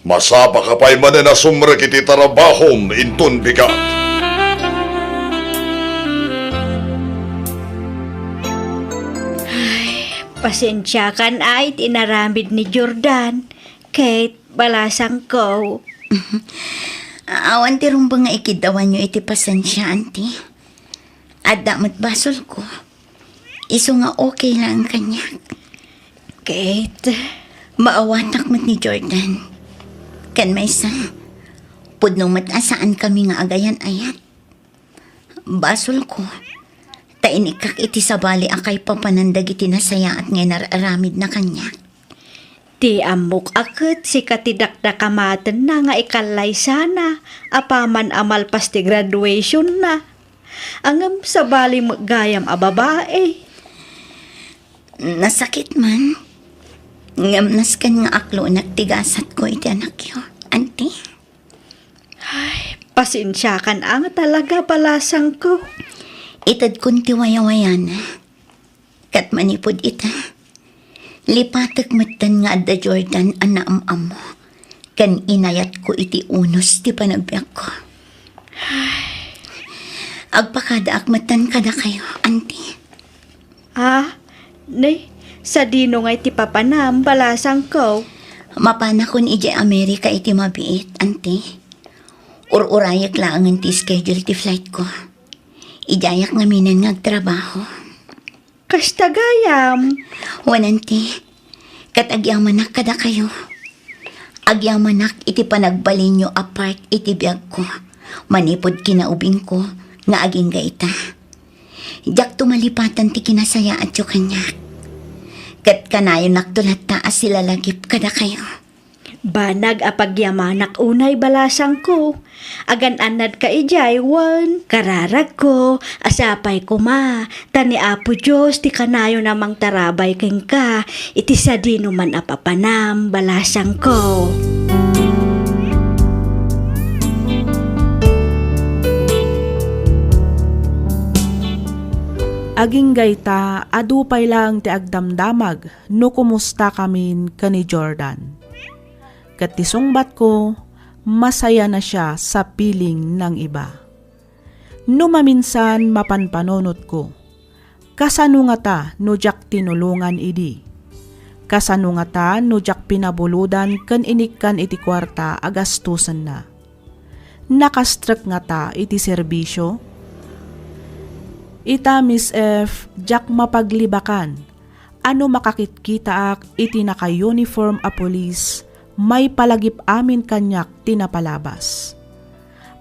Masapaka pay manen a sumrek iti trabahom inton bigat. Ay, pasensiakan ay ti inaramid ni Jordan. Kate, balasangko. Awan ti rumbeng nga ikiddawanyo iti pasensia, Auntie. Adda met basolko. Isu nga okay laeng kaniak. Kate, maawatak met ni Jordan. Ken maysa, pudno met a saankami nga agayan-ayat. Basolko, ta inikkak iti sabali a kaipapanan dagiti nasayaat nga inar-aramidna kaniak. Ti ammok a ket sika ti dakdakamatenna nga ikallaysana apaman a malpas ti graduationna. Ngem sabali met gayam a babai. Nasakit man, ngem nasken nga aklonak ti gasatko iti anakyo, Auntie. Ay, pasensiakan a nga talaga, balasangko. Itedkon ti wayawayana. Ket manipud ita, lipatek metten nga adda Jordan a naam-ammo, ken inayatko iti unos ti panagbiagko. Agpakadaak metten kadakayo, Auntie. Ah, ne, sadino ngay ti papanam, balasangko? Mapanakon idiay Amerika iti mabiit, Auntie. Ur-urayek laengen ti schedule ti flightko. Idiayak ngaminen nga agtrabaho. Kasta gayam? Wen, Auntie. Ket agyamanak kadakayo. Agyamanak iti panagbalinyo a part iti biagko manipud kinaubingko nga agingga ita. Diakto malipatan ti kinasayaatyo kaniak. Ket kanayonakto latta a silalagip kadakayo. Banag a pagyamanak unay, balasangko. Agan-annadka idiay wen kararagko a sapay koma, ta ni Apo Dios ti kanayon a mangtarabay kenka iti sadinoman a papanam, balasangko. Agingga ita, adu pay laeng ti agdamdamag no kumustakamin ken ni Jordan. Ket ti sungbatko, masayana sia sa piling nang iba. No maminsan, mapanpanunotko, kasano ngata no diak tinulongan idi? Kasano ngata no diak pinabulodan ken inikkan iti kuarta a gastusenna? Nakastrek ngata iti serbisio? Ita, Miss F, diak mapaglibakan a no makakitkitaak iti naka-uniform a pulis, maipalagip amin kaniak ti napalabas.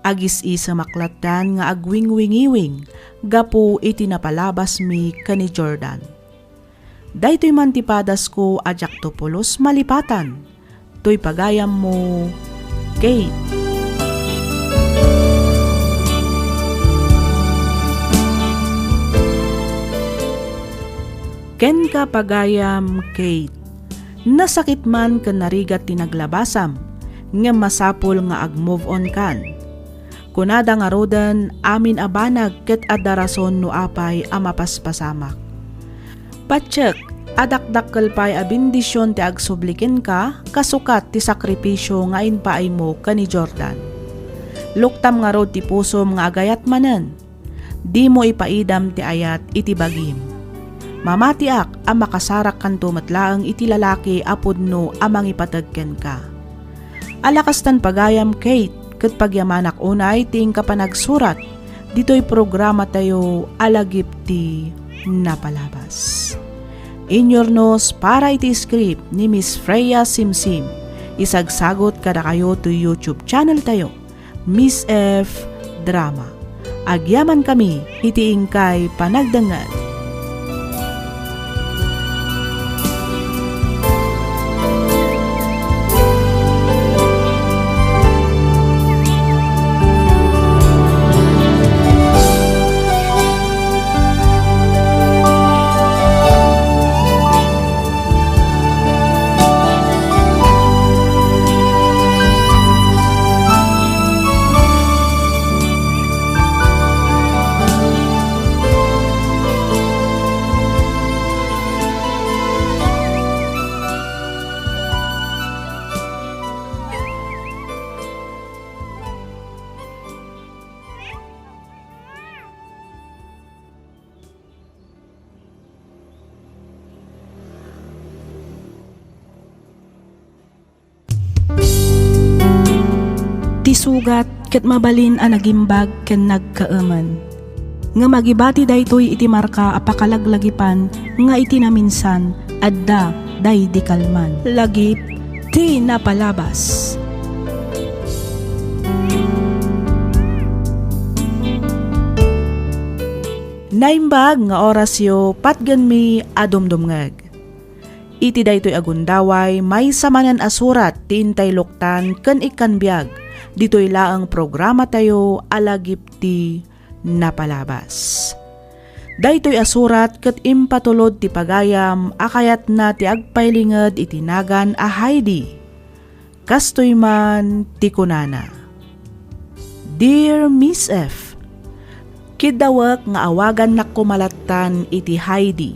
Agis-isemak lattan nga agwingwingiwing gapu iti napalabasmi ken ni Jordan. Daytoy man ti padasko a diakto pulos malipatan. Toy pagayammo, Kate. Kenka, pagayam, Kate. Nasakit man ken narigat ti naglabasam, ngem masapul nga ag-move on kan. Kunada ngaruden, amin a banag ket adda rason no apay a mapaspasamak. Patiek a dakdakkel pay a bendision ti agsubli kenka kasukat ti sakripisio nga impaaymo ken ni Jordan. Luktam ngarud ti pusom nga agayat manen. Dimo ipaidam ti ayat iti bagim. Mamatiak a makasarakkanto met laeng iti lalaki a pudno a mangipateg kenka. Alakastan pagayam, Kate, ket pagyamanak unay ti inka panagsurat ditoy programatayo a lagip ti napalabas. Inyurnos para iti script ni Miss Freya Simsim. Isagsagot kadakayo toy YouTube channel tayo, Miss F Drama. Agyamankami iti inkay panagdengngeg. Sugat ket mabalin a nagimbag ken nagkaemen. Ngem agibati daytoy iti marka a pakalaglagipan nga iti naminsan, adda daydi kalman. Lagip ti napalabas. Naimbag nga orasyo, patgenmi a dumdumngeg. Iti daytoy a gundaway, maysa manen a surat ti intayloktan ken ikkan biag ditoy laeng programatayo a Lagip ti Napalabas. Daytoy a surat ket impatulod ti pagayam a kayatna ti agpailinged iti nagan a Heidi. Kastoy man ti kunana, "Dear Miss F, kiddawek nga awagannak koma lattan iti Heidi.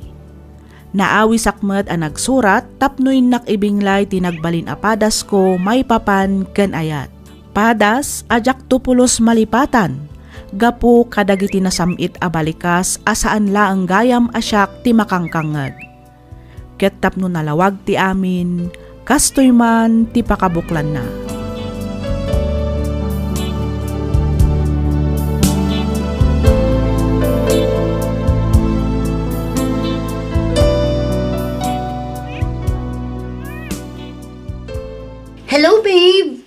Naawisak met a nagsurat tapno innak ibinglay ti nagbalin a padasko maipapan ken ayat. Padas a diakto pulos malipatan gapu kadagiti nasam-it a balikas a saan laeng gayam a siak ti makangkangngeg. Ket tapno nalawag ti amin, kastoy man ti pakabuklanna." Hello, babe!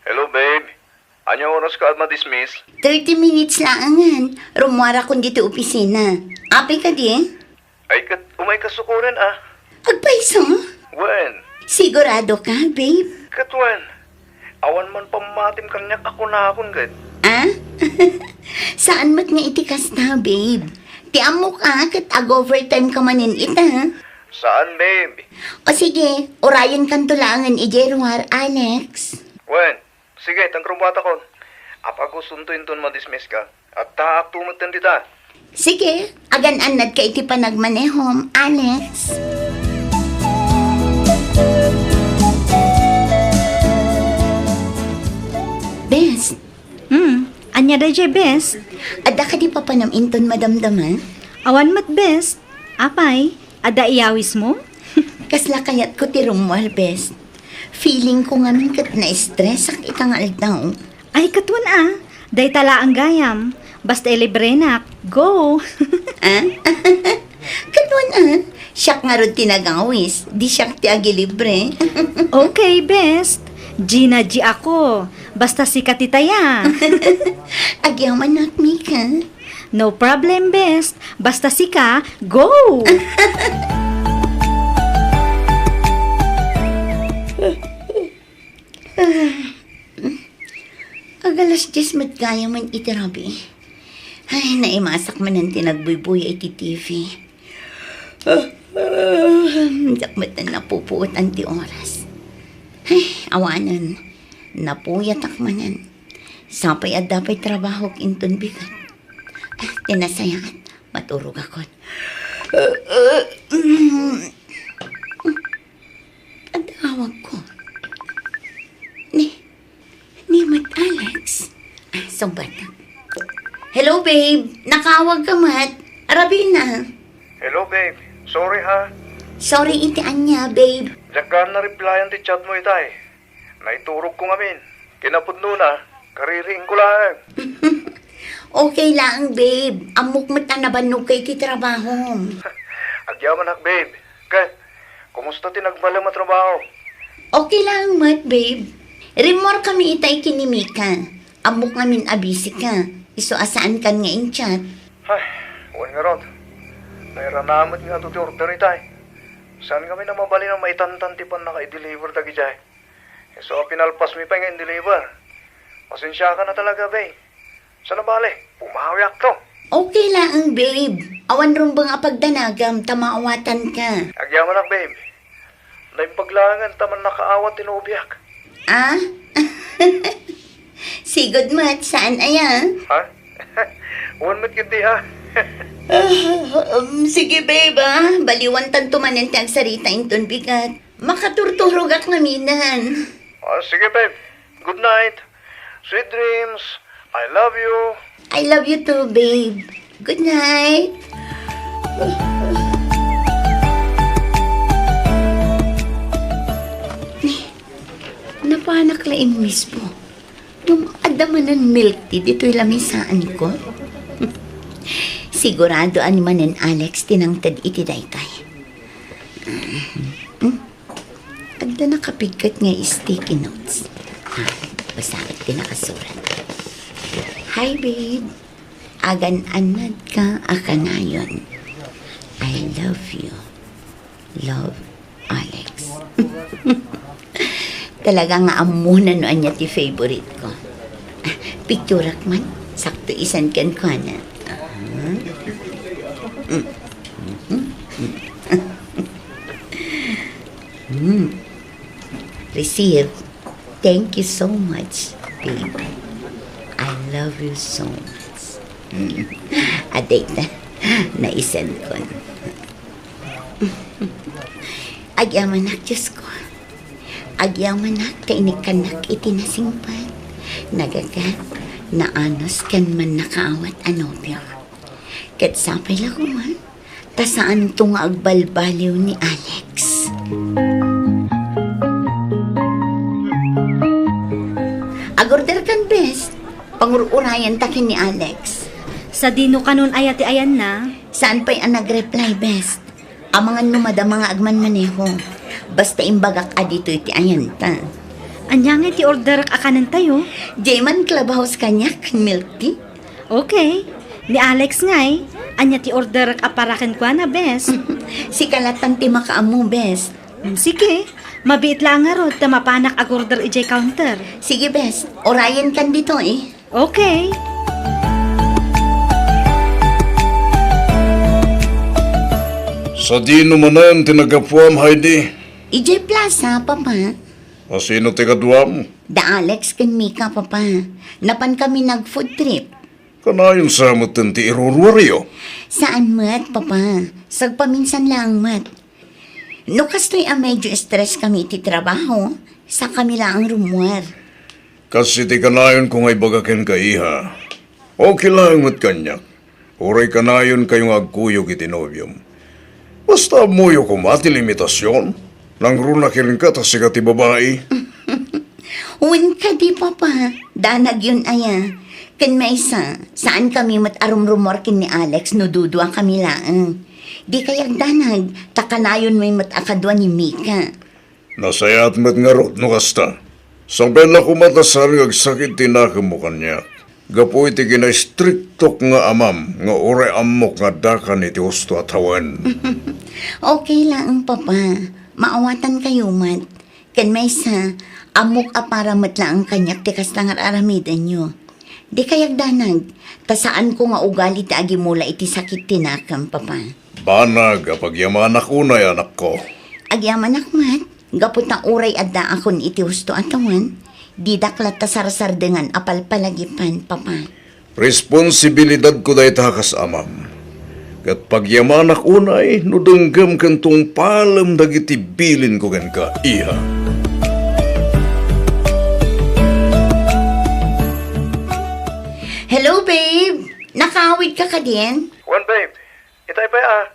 Hello, babe. Ania oraska a madismiss? Thirty minutes laengen. Rummuarakon ditoy opisina. Apay kadi? Ay, ket umay ka sukoren, a. Agpayso? Wen. Sigurado ka, babe? Ket wen. Awan man pammatim kaniak a kunakon, ket. A? Saan met nga iti kasta, babe. Ti ammok a, ket ag-overtime ka manen ita. Saan, babe? O sige, urayenkanto laengen idiay ruar, Alex. Wen. Sige, ta rummuatakon. Apay a gustom inton madismiss ka? Addaakto metten dita. Sige, agan-annadka iti panagmanehom, Alex. Bes. Hmm, ania daydiay, Bes? Adda kadi papanam inton madamdama? Awan met, Bes. Apay, adda iyawismo? Kasla kayatko ti rummuar, Bes. Feelingko ngamin ket na-stress-ak ita nga aldaw. Ay, ket wen a, dayta laeng gayam. Basta ilibrenak, go! A? Ket wen a, siak ngarud ti nagawis, di siak ti agilibre. Okay, Bes. Gina G ako. Basta sika ti taya. Agyamanak, Mika. No problem, Bes. Basta sika, go! Ag-alas dies met gayam iti rabii. Ay, naimasak manen ti nagbuybuya iti T V. Diak met napupuotan ti oras. Ay, awanen, napuyatak manen. Sapay adda pay trabahok inton bigat. Ay, ti nasayaat, maturogakon. Adda awagko. Ni, ni met Alex. A, sungbatak. Hello, babe. Nakaawagka met. Arabina. Hello, babe. Sorry, ha. Sorry iti ania, babe? Diak gayam na-replyan ti chat mo itay. Naiturogko ngamin. Kinapudnona, kaririingko laeng. Okay laeng, babe. Ammok met a nabannog ka iti trabahom. Agyamanak, babe. Ket, kumusta ti nagbalem a trabaho? Okay laeng met, babe. Rimmuarkami itay ken ni Mika. Ammok ngamin a busy ka. Isu a saankan nga in-chat. Ay, wen ngarud. Nairana met nga adu ti order itay. Saan ngamin a mabalin a maitantan ti pannaka-i-deliver dagidiay. Isu a pinalpasmi pay nga in-deliver. Pasensiakan a talaga, babe. Sana bale, pumawiakto. Okay laeng, babe. Awan rumbeng a pagdanagam ta maawatanka. Agyamanak, babe. Naimbag laengen ta mannakaawat ti nobiak. A? Sigud met, saan aya? Ha? Wen met ketdi, a. A, um, sige, babe, a. Baliwantanto manen ti agsarita inton bigat. Makaturturogak ngaminen. A, sige, babe. Good night. Sweet dreams. I love you. I love you too, babe. Good night. Ni, napanak laeng mismo. Ngem Adda manen milk tea ditoy lamisaanko. Sigurado a ni manen Alex ti nangted iti daytoy. Hmm? Adda nakapigket nga sticky notes. Ah, basaek ti nakasurat. Hi, babe. Agan-annadka a kanayon. I love you. Love, Alex. Talaga nga ammona no ania ti favorite ko. Ah, picturak man. Sakto isan kenkuana. Ah. Mm. Mm. Mm. Receive. Thank you so much, babe. I love you so much. Mm. Adayta, naisan kon. Agyamanak, Diyos ko. Agyamanak ta inikkannak iti nasingpet, nagagat, naanus ken mannakaawat a nobio. Ket sapay la koma, ta saanto nga agbalbaliw ni Alex. Agorder kan, bes. Pangur-urayan ta ken ni Alex. Sadino kanon aya ti ayanna? Saan pay a nag-reply, bes. Amangan no madama nga agmanmaneho. Basta imbagak a ditoy ti ayanta. Ania ngay ti orderek a kanentayo? Diay man clubhouse kaniak ken milk tea. Okay. Ni Alex ngay, ania ti orderek a para kenkuana, bes? Sika lattan ti makaammo, bes. Mm, sige. Mabiit la ngarud ta mapanak agorder idiay counter. Sige, bes. Urayen kan ditoy. Okay. Sadino manen ti naggapuam, Heidi? Idiay plaza, Papa. A sino ti kaduam? Da Alex ken Mika, Papa. Napan kami nag-food trip. Kanayon sa metten ti iruruaryo? Saan met, Papa. Sagpaminsan laeng met. No kastoy a medyo stress kami iti trabaho, sa kami laeng rummuar. Kas iti kanayonko nga ibaga kenka, iha. Okay laeng met kaniak. Uray kanayonkayo nga agkuyog iti nobiom. Basta ammoyo koma ti limitasion. Nangruna kenka ta sika ti babai. Wen kadi, Papa, danagyon aya. Ken maysa, saan kami met a rumrummuar ken ni Alex no dudua kami laeng. Di kayagdanag, ta kanayon met a kadua ni Mika. Nasayaat met ngarud no kasta. Sabay la koma ta saan nga agsakit ti nakemmo kaniak. Gapu iti kinaistriktok nga amam nga uray ammok nga addakan iti husto a tawen. Okay laeng, Papa. Maawatankayo met. Ken maysa, ammok a para met laeng kaniak ti kasta nga ar-aramidenyo. Di kayagdanag, ta saanko nga ugali ti agimula iti sakit ti nakem, Papa. Banag a pagyamanak unay, anakko. Agyamanak met, gapu ta uray addaakon iti husto a tawen, didak latta sarsardengan a palpalagipan, Papa. Responsibilidadko dayta kas amam. Ket pagyamanak unay no denggem ken tungpalem dagiti bilinko kenka, iha. Hello, babe. Nakaawidka kadin? Wen, babe. Itay pay a.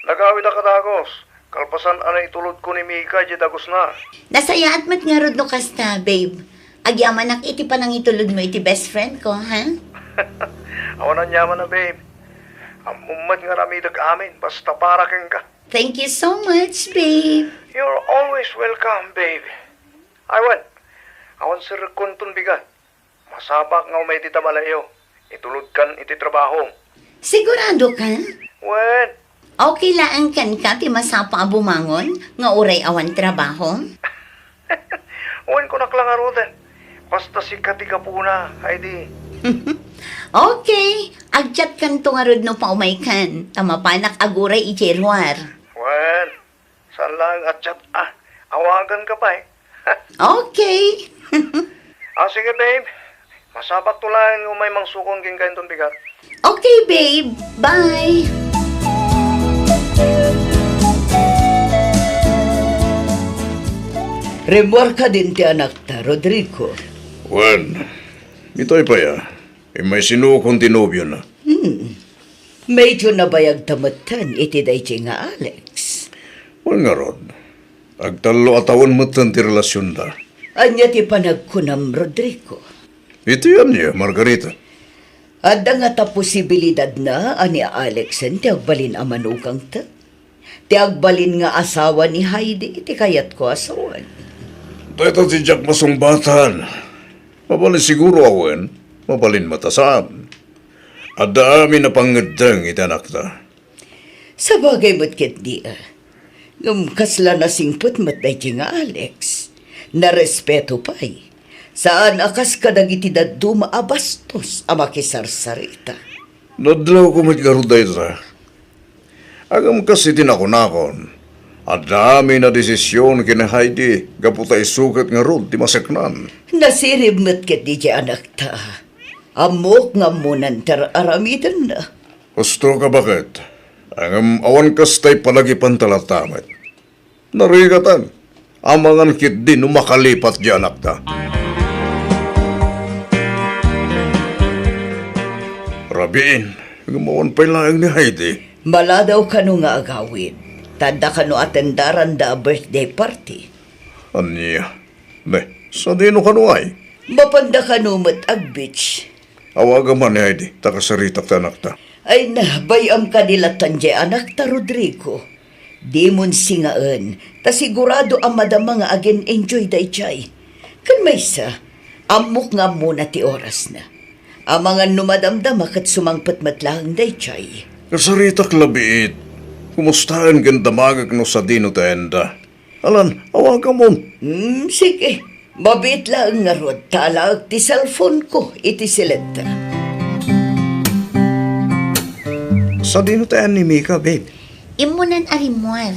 Nagawid a kadagus, kalpasan a naitulodko ni Mika idiay dagusna. Nasayaat met ngarud no kasta, babe. Agyamanak iti panangitulodmo iti best friend ko, ha? Awan aniamanna, babe. Ammom met nga aramidek amin, basta para kenka. Thank you so much, babe. You're always welcome, babe. Ay, wen, awan serrekkonton bigat. Masapaka nga umay ti tamalayo. Itulodkan iti trabahom. Sigurado ka? Wen. Okay laeng kenka ti masapa a bumangon nga uray awan trabahom? Wen, kunak la ngaruden. Basta sika ti gapuna, Heidi. Okay, agchatkanto ngarud no paumaykan, ta mapanak aguray idiay ruar. Wen. Saan laeng a chat a. Awaganka pay. Okay. Ah, sige, babe. Masapakto laeng nga umay mangsukon kenka inton bigat. Okay, babe. Bye. Rimmuar kadin ti anakta, Rodrigo. Wen, itay pay a. Immay sinukon ti nobiona. Hmm. Medyo nabayagta metten iti daydiay nga Alex. Wen ngarud, agtallo a tawen metten ti relasionda. Ania ti panagkunam, Rodrigo? Iti ania, Margarita? Adda ngata posibilidadna a ni Alexen ti agbalin a manugangta? Ti agbalin nga asawa ni Heidi ti kayatko a sawen. Dayta ti diak masungbatan. Mabalin siguro a wen, mabalin met a saan. Adda amin a pangngeddeng iti anakta. Sabagay met ketdi, a. Ngem kasla nasingpet met daydi nga Alex. Narespeto pay. Saan a kas kadagiti dadduma a bastos a makisarsarita. Nadlawko met ngarud dayta. Ngem kas iti nakunakon, adda amin a desision ken ni Heidi gapu ta isu ket ngarud ti maseknan. Nasirib met ketdi diay anakta. Ammok nga ammonan ti ar-aramidenna. Husto ka, baket. Ngem awan kasta ipalagipanta latta met. Narigatan. Amangan ketdi no makalipat diay anakta. Rabiin, ngem awan pay laeng ni Heidi. Maladaw kano nga agawid. Ta adda kano atendaranda a birthday party. Ania? Ne, sadino kano ngay? Mapanda kano met ag-beach. Awagam man ni Heidi, ta kasaritak ti anakta. Ay na, bay-am kadi lattan diay anakta, Rodrigo. Dimon singaen, ta sigurado a madama nga agin-enjoy daydiay. Ken maysa, ammok nga ammona ti orasna. Amangan no madamdama ket sumangpet met laeng daydiay. Kasaritak la biit. Kumustaen ken damagek no sadino ti ayanda. Alan, awagamon. Hmm, sige. Mabiit laeng ngarud ta alaek ti cellphone-ko iti siletta. Sadino ti ayan ni Mika, babe? Immunan a rimmuar.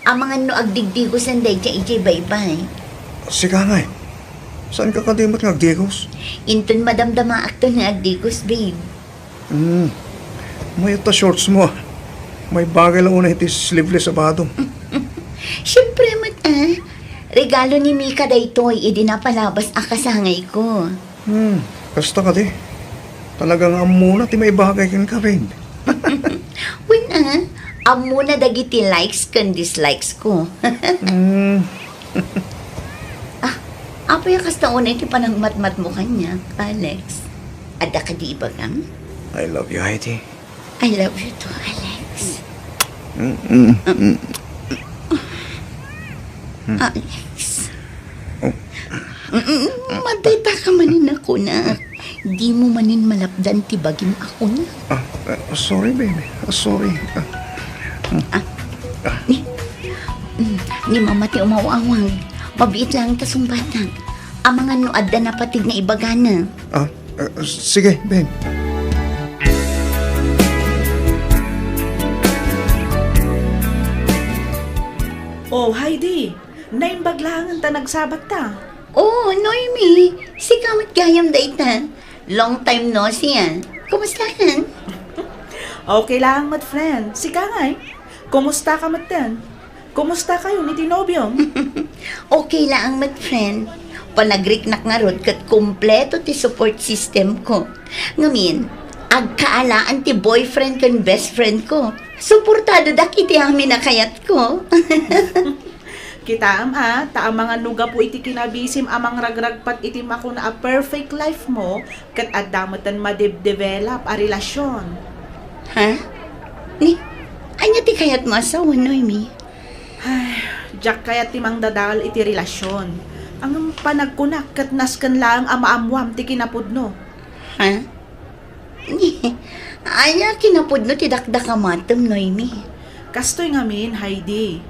Amangan no agdigdigosen daydiay idiay baybay. Sika ngay. Saanka kadi met nga agdigos? Inton madamdamaakton nga agdigos, babe. Hmm. Mayat ta shorts mo, ah. Maibagay la unay iti sleeveless a badom. Siempre met, ah. Regalo ni Mika daytoy idi napalabas a kasangayko. Hmm. Kasta kadi. Talaga nga ammona ti maibagay kenka, babe. Wen, ah. Ammona dagiti likes ken dislikes ko. Hmm. Ah, apay a kasta unay ti panangmatmatmo kaniak, Alex? Adda kadi ibagam? I love you, Heidi. I love you too, Alex. Mm, mm, mm. Alex. Oh. Mm, mm, madayta ka manen a kunak. Dimo manen malapdan ti bagim a kunak. Ah, eh, sorry, baby. Ah, sorry. Ah. Mm. Ah. Ni, mm, ni Mama ti umawawag. Mabiit laeng ta sungbatak. Amangan no adda napateg nga ibagana. Ah, eh, sige, babe. Oh, Heidi, naimbag laengen ta nagsabatta. Oh, Noemi, sika met gayam dayta. Long time no see, ah. Kumusta ka? Okay laeng met, friend. Sika ngay? Kumusta ka metten? Kumusta kayo ni ti nobiom? Okay laeng met, friend. Panagriknak ngarud ket kompleto ti support system ko. Ngamin, agkaalaan ti boyfriend ken best friend ko. Suportadodak iti amin a kayatko. Kitaem a, ta amangan no gapu iti kinabisim a mangragragpat iti makuna a perfect life mo, ket adda metten madebdevelop a relasyon. Ha? Ni, ania ti kayatmo a sawen, Noemi? Ay, diak kayat ti mangdadael iti relasyon. Ngem panagkunak ket nasken laeng a maammoam ti kinapudno. Ha? Ania kinapudno ti dakdakamatem, Noemi? Kastoy ngamin, Heidi.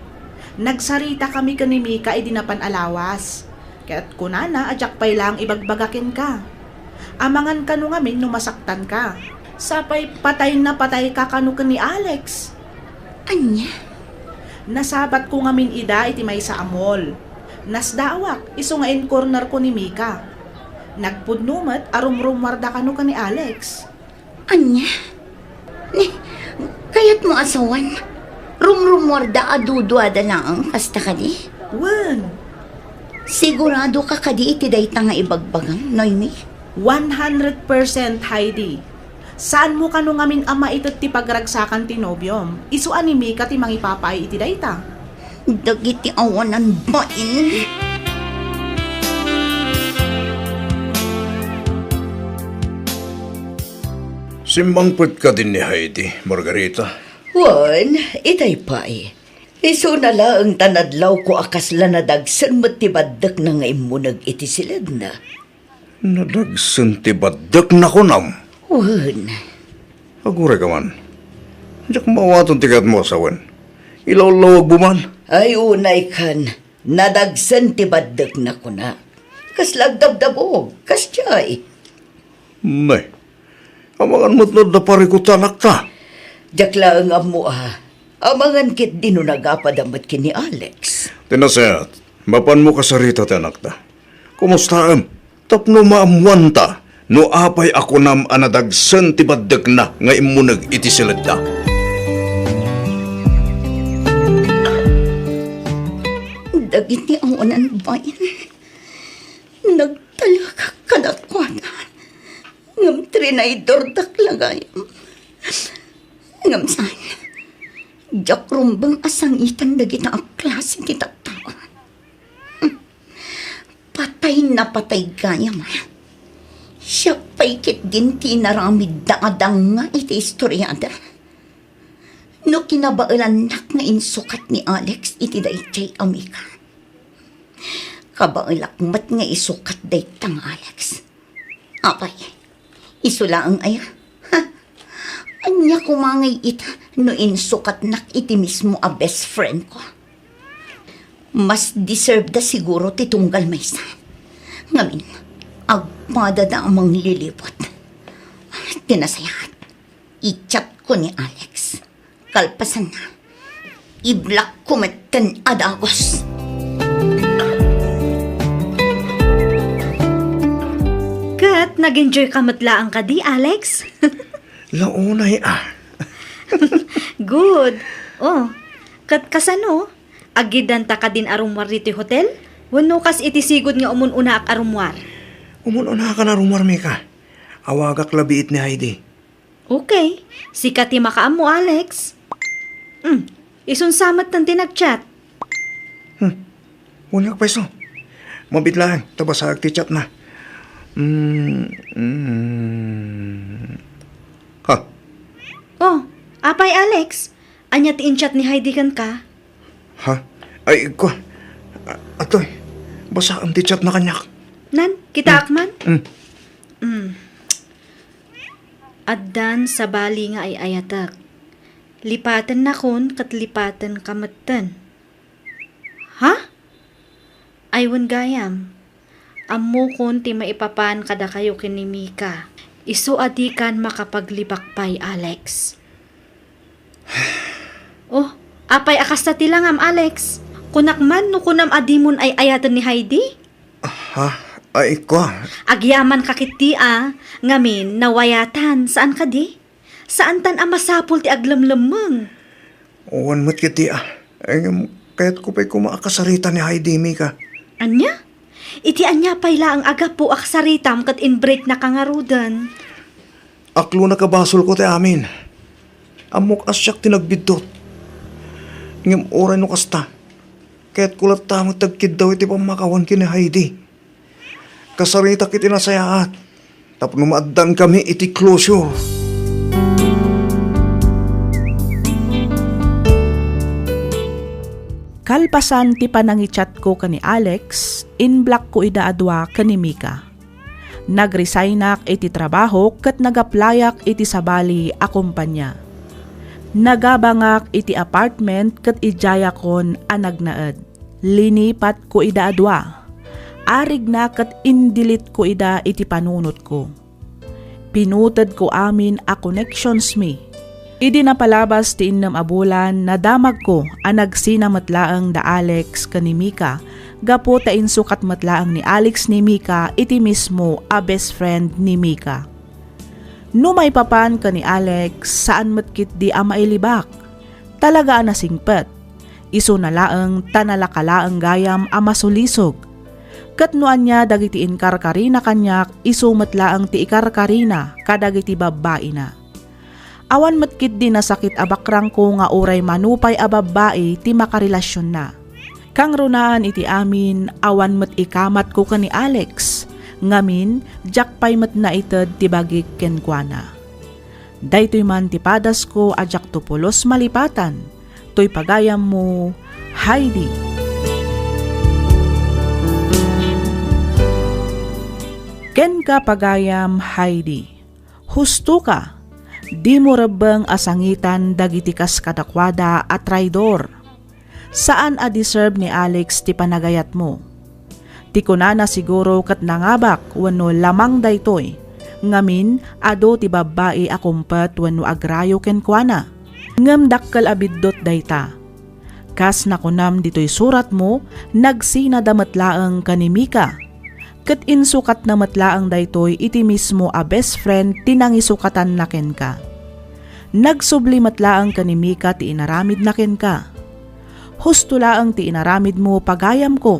Nagsaritakami ken ni Mika idi napan a lawas. Ket kunana a diak pay laeng ibagbaga kenka. Amangan kano ngamin no masaktanka. Sapay patay na patayka kano ken ni Alex. Ania? Nasabatko ngamin ida iti maysa a mall. Nasdaawak, isu nga in-cornerko ni Mika. Nagpudno met a rumrummuarda kano ken ni Alex. Ania? Ni, kayatmo a sawen? Rumrummuarda a duduada laeng, kasta kadi? Wen. Sigurado ka kadi iti dayta nga ibagbagam, Noemi? One hundred percent, Heidi. Saanmo kano ngamin a maited ti pagragsakan ti nobiom? Isu a ni Mika ti mangipapaay iti dayta. Dagiti awanan bain. Simmangpet kadin ni Heidi, Margarita? Wen, itay pay. Isuna laeng ta nadlawko a kasla nadagsen met ti baddekna nga immuneg iti siledna. Nadagsen ti baddekna, kunam? Wen. Aguray ka man. Diak maawaten ti kayatmo a sawen. Ilawlawagmo man. Ay, unay kan. Nadagsen ti baddekna, kuna. Kasla agdabdabog, kasdiay. Nay, amangan met no adda parikut ti anakta. Diak laeng ammo a. Amangan ketdi no nagapada met ken ni Alex. Ti nasayaat, mapanmo kasarita ti anakta. Kumustaem? Tapno maammuanta no apay a kunam a nadagsen ti baddekna nga immuneg iti siledda. Dagiti awanan bain, nagtalekak kadakuada, ngem trinaydordak la gayam. Ngem saan, diak rumbeng a sangiten dagita a klase ti tattao. Patay na patay gayam. Siak pay ketdin ti inaramidda a danga iti istoriada. No kinabaelannak nga insukat ni Alex iti daydiay a Mika, kabaelak met nga isukat dayta nga Alex. Apay, isu laeng aya? Ha? Ania koma ngay ita no insukatnak iti mismo a best friend ko? Mas deserve da siguro ti tunggal maysa. Ngamin, agpadada a manglilibot. Ti nasayaat, i-chat ko ni Alex. Kalpasanna, i-block ko metten a dagus. Ket nag-enjoy ka met laeng kadi, Alex? Launay a. Good. Oh, ket kasano? Aggidanta kadin a rummuar ditoy hotel? Wenno kas iti sigud nga umun-unaak a rummuar? Umun-unakan a rummuar, Mika. Awagak la biit ni Heidi. Okay. Sika ti makaammo, Alex. Hmm. Isun sa metten ti nag-chat. Hmm. Wen nga payso. Mabiit laeng ta basaek ti chatna. Hmm. Hmm. Ha? Oh, apay, Alex? Ania ti in-chat ni Heidi kenka? Ha? Ay, ko. A-, atoy. Basaem ti chatna kaniak. Nan, kitaak man? Hmm. Hmm. Addan sabali nga ay-ayatek. Lipatennakon ket lipatenka metten. Ha? Ay wen gayam. Ammokon ti maipapan kadakayo ken ni Mika. Isu a dikan makapaglibak pay, Alex. Oh, apay a kasta ti langam, Alex? Kunak man no kunam a dimon ay-ayaten ni Heidi? Ha? Ay, ko. Agyaman ka ketdi a, ngamin nawayatan, saan kadi? Saantan a masapul ti aglemlemmeng. Wen met ketdi a. Ngem kayatko pay koma a kasarita ni Heidi, Mika. Ania? Iti ania pay laeng a gapu a kasaritam ket in-breaknaka ngaruden? Aklon a kabasolko ti amin. Ammok a siak ti nagbiddut. Ngem uray no kasta, kayatko latta met ti agkiddaw iti pammakawan ken ni Heidi. Kasaritak iti nasayaat tapno maaddaankami iti closure. Kalpasan ti panangichatko ken ni Alex, in-blockko ida a dua ken ni Mika. Nag-resignak iti trabahok ket nag-applyak iti sabali a kompania. Nagabangak iti apartment ket idiayakon a nagnaed. Linipatko ida a dua. Arigna ket in-delete-ko ida iti panunotko. Pinutedko amin a connections mi. Idi napalabas ti innem a bulan, nadamagko a nagsina met laeng da Alex ken ni Mika gapu ta insukat met laeng ni Alex ni Mika iti mismo a best friend ni Mika. No maipapan ken ni Alex, saan met ketdi a mailibak. Talaga a nasingpet. Isuna laeng ta nalaka laeng gayam a masulisog. Ket no ania dagiti inkarkarina kaniak, isu met laeng ti ikarkarina kadagiti babbaina. Awan met ketdi nasakit a bakrangko nga uray mano pay a babbai ti makarelasionna. Kangrunaan iti amin, awan met ikamatko ken ni Alex. Ngamin, diak pay met naited ti bagik kenkuana. Daytoy man ti padasko a diakto pulos malipatan, toy pagayammo, Heidi. Kenka, pagayam Heidi, hustoka. Dimo rebbeng a sangitan dagiti kas kadakuada a traidor. Saan a deserve ni Alex ti panagayatmo. Ti kunana siguro ket nangabak wenno lamang daytoy. Ngamin, adu ti babbai a kumpet wenno agrayo kenkuana. Ngem dakkel a biddut dayta. Kas nakunam ditoy suratmo, nagsinada met laeng ken ni Mika. Ket insukatna met laeng daytoy iti mismo a best friend ti nangisukatanna kenka. Nagsubli met laeng ken ni Mika ti inaramidna kenka. Husto laeng ti inaramidmo, pagayamko.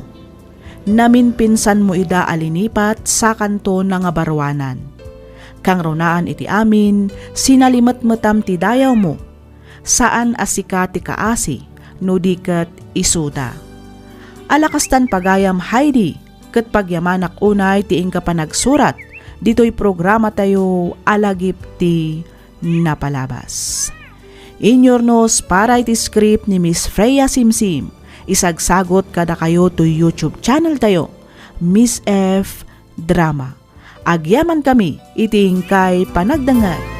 Naminpinsanmo ida a linipat sa kanto nga baruanan. Kangrunaan iti amin, sinalimetmetam ti dayawmo. Saan a sika ti kaasi, no di ket isuda. Ala kastan, pagayam Heidi, ket pagyamanak unay ti inka panagsurat ditoy programatayo a Lagip ti Napalabas. Inyurnos para iti script ni Miss Freya Simsim, isagsagot kadakayo toy YouTube channel tayo, Miss F Drama. Agyamankami iti inkay panagdengngeg.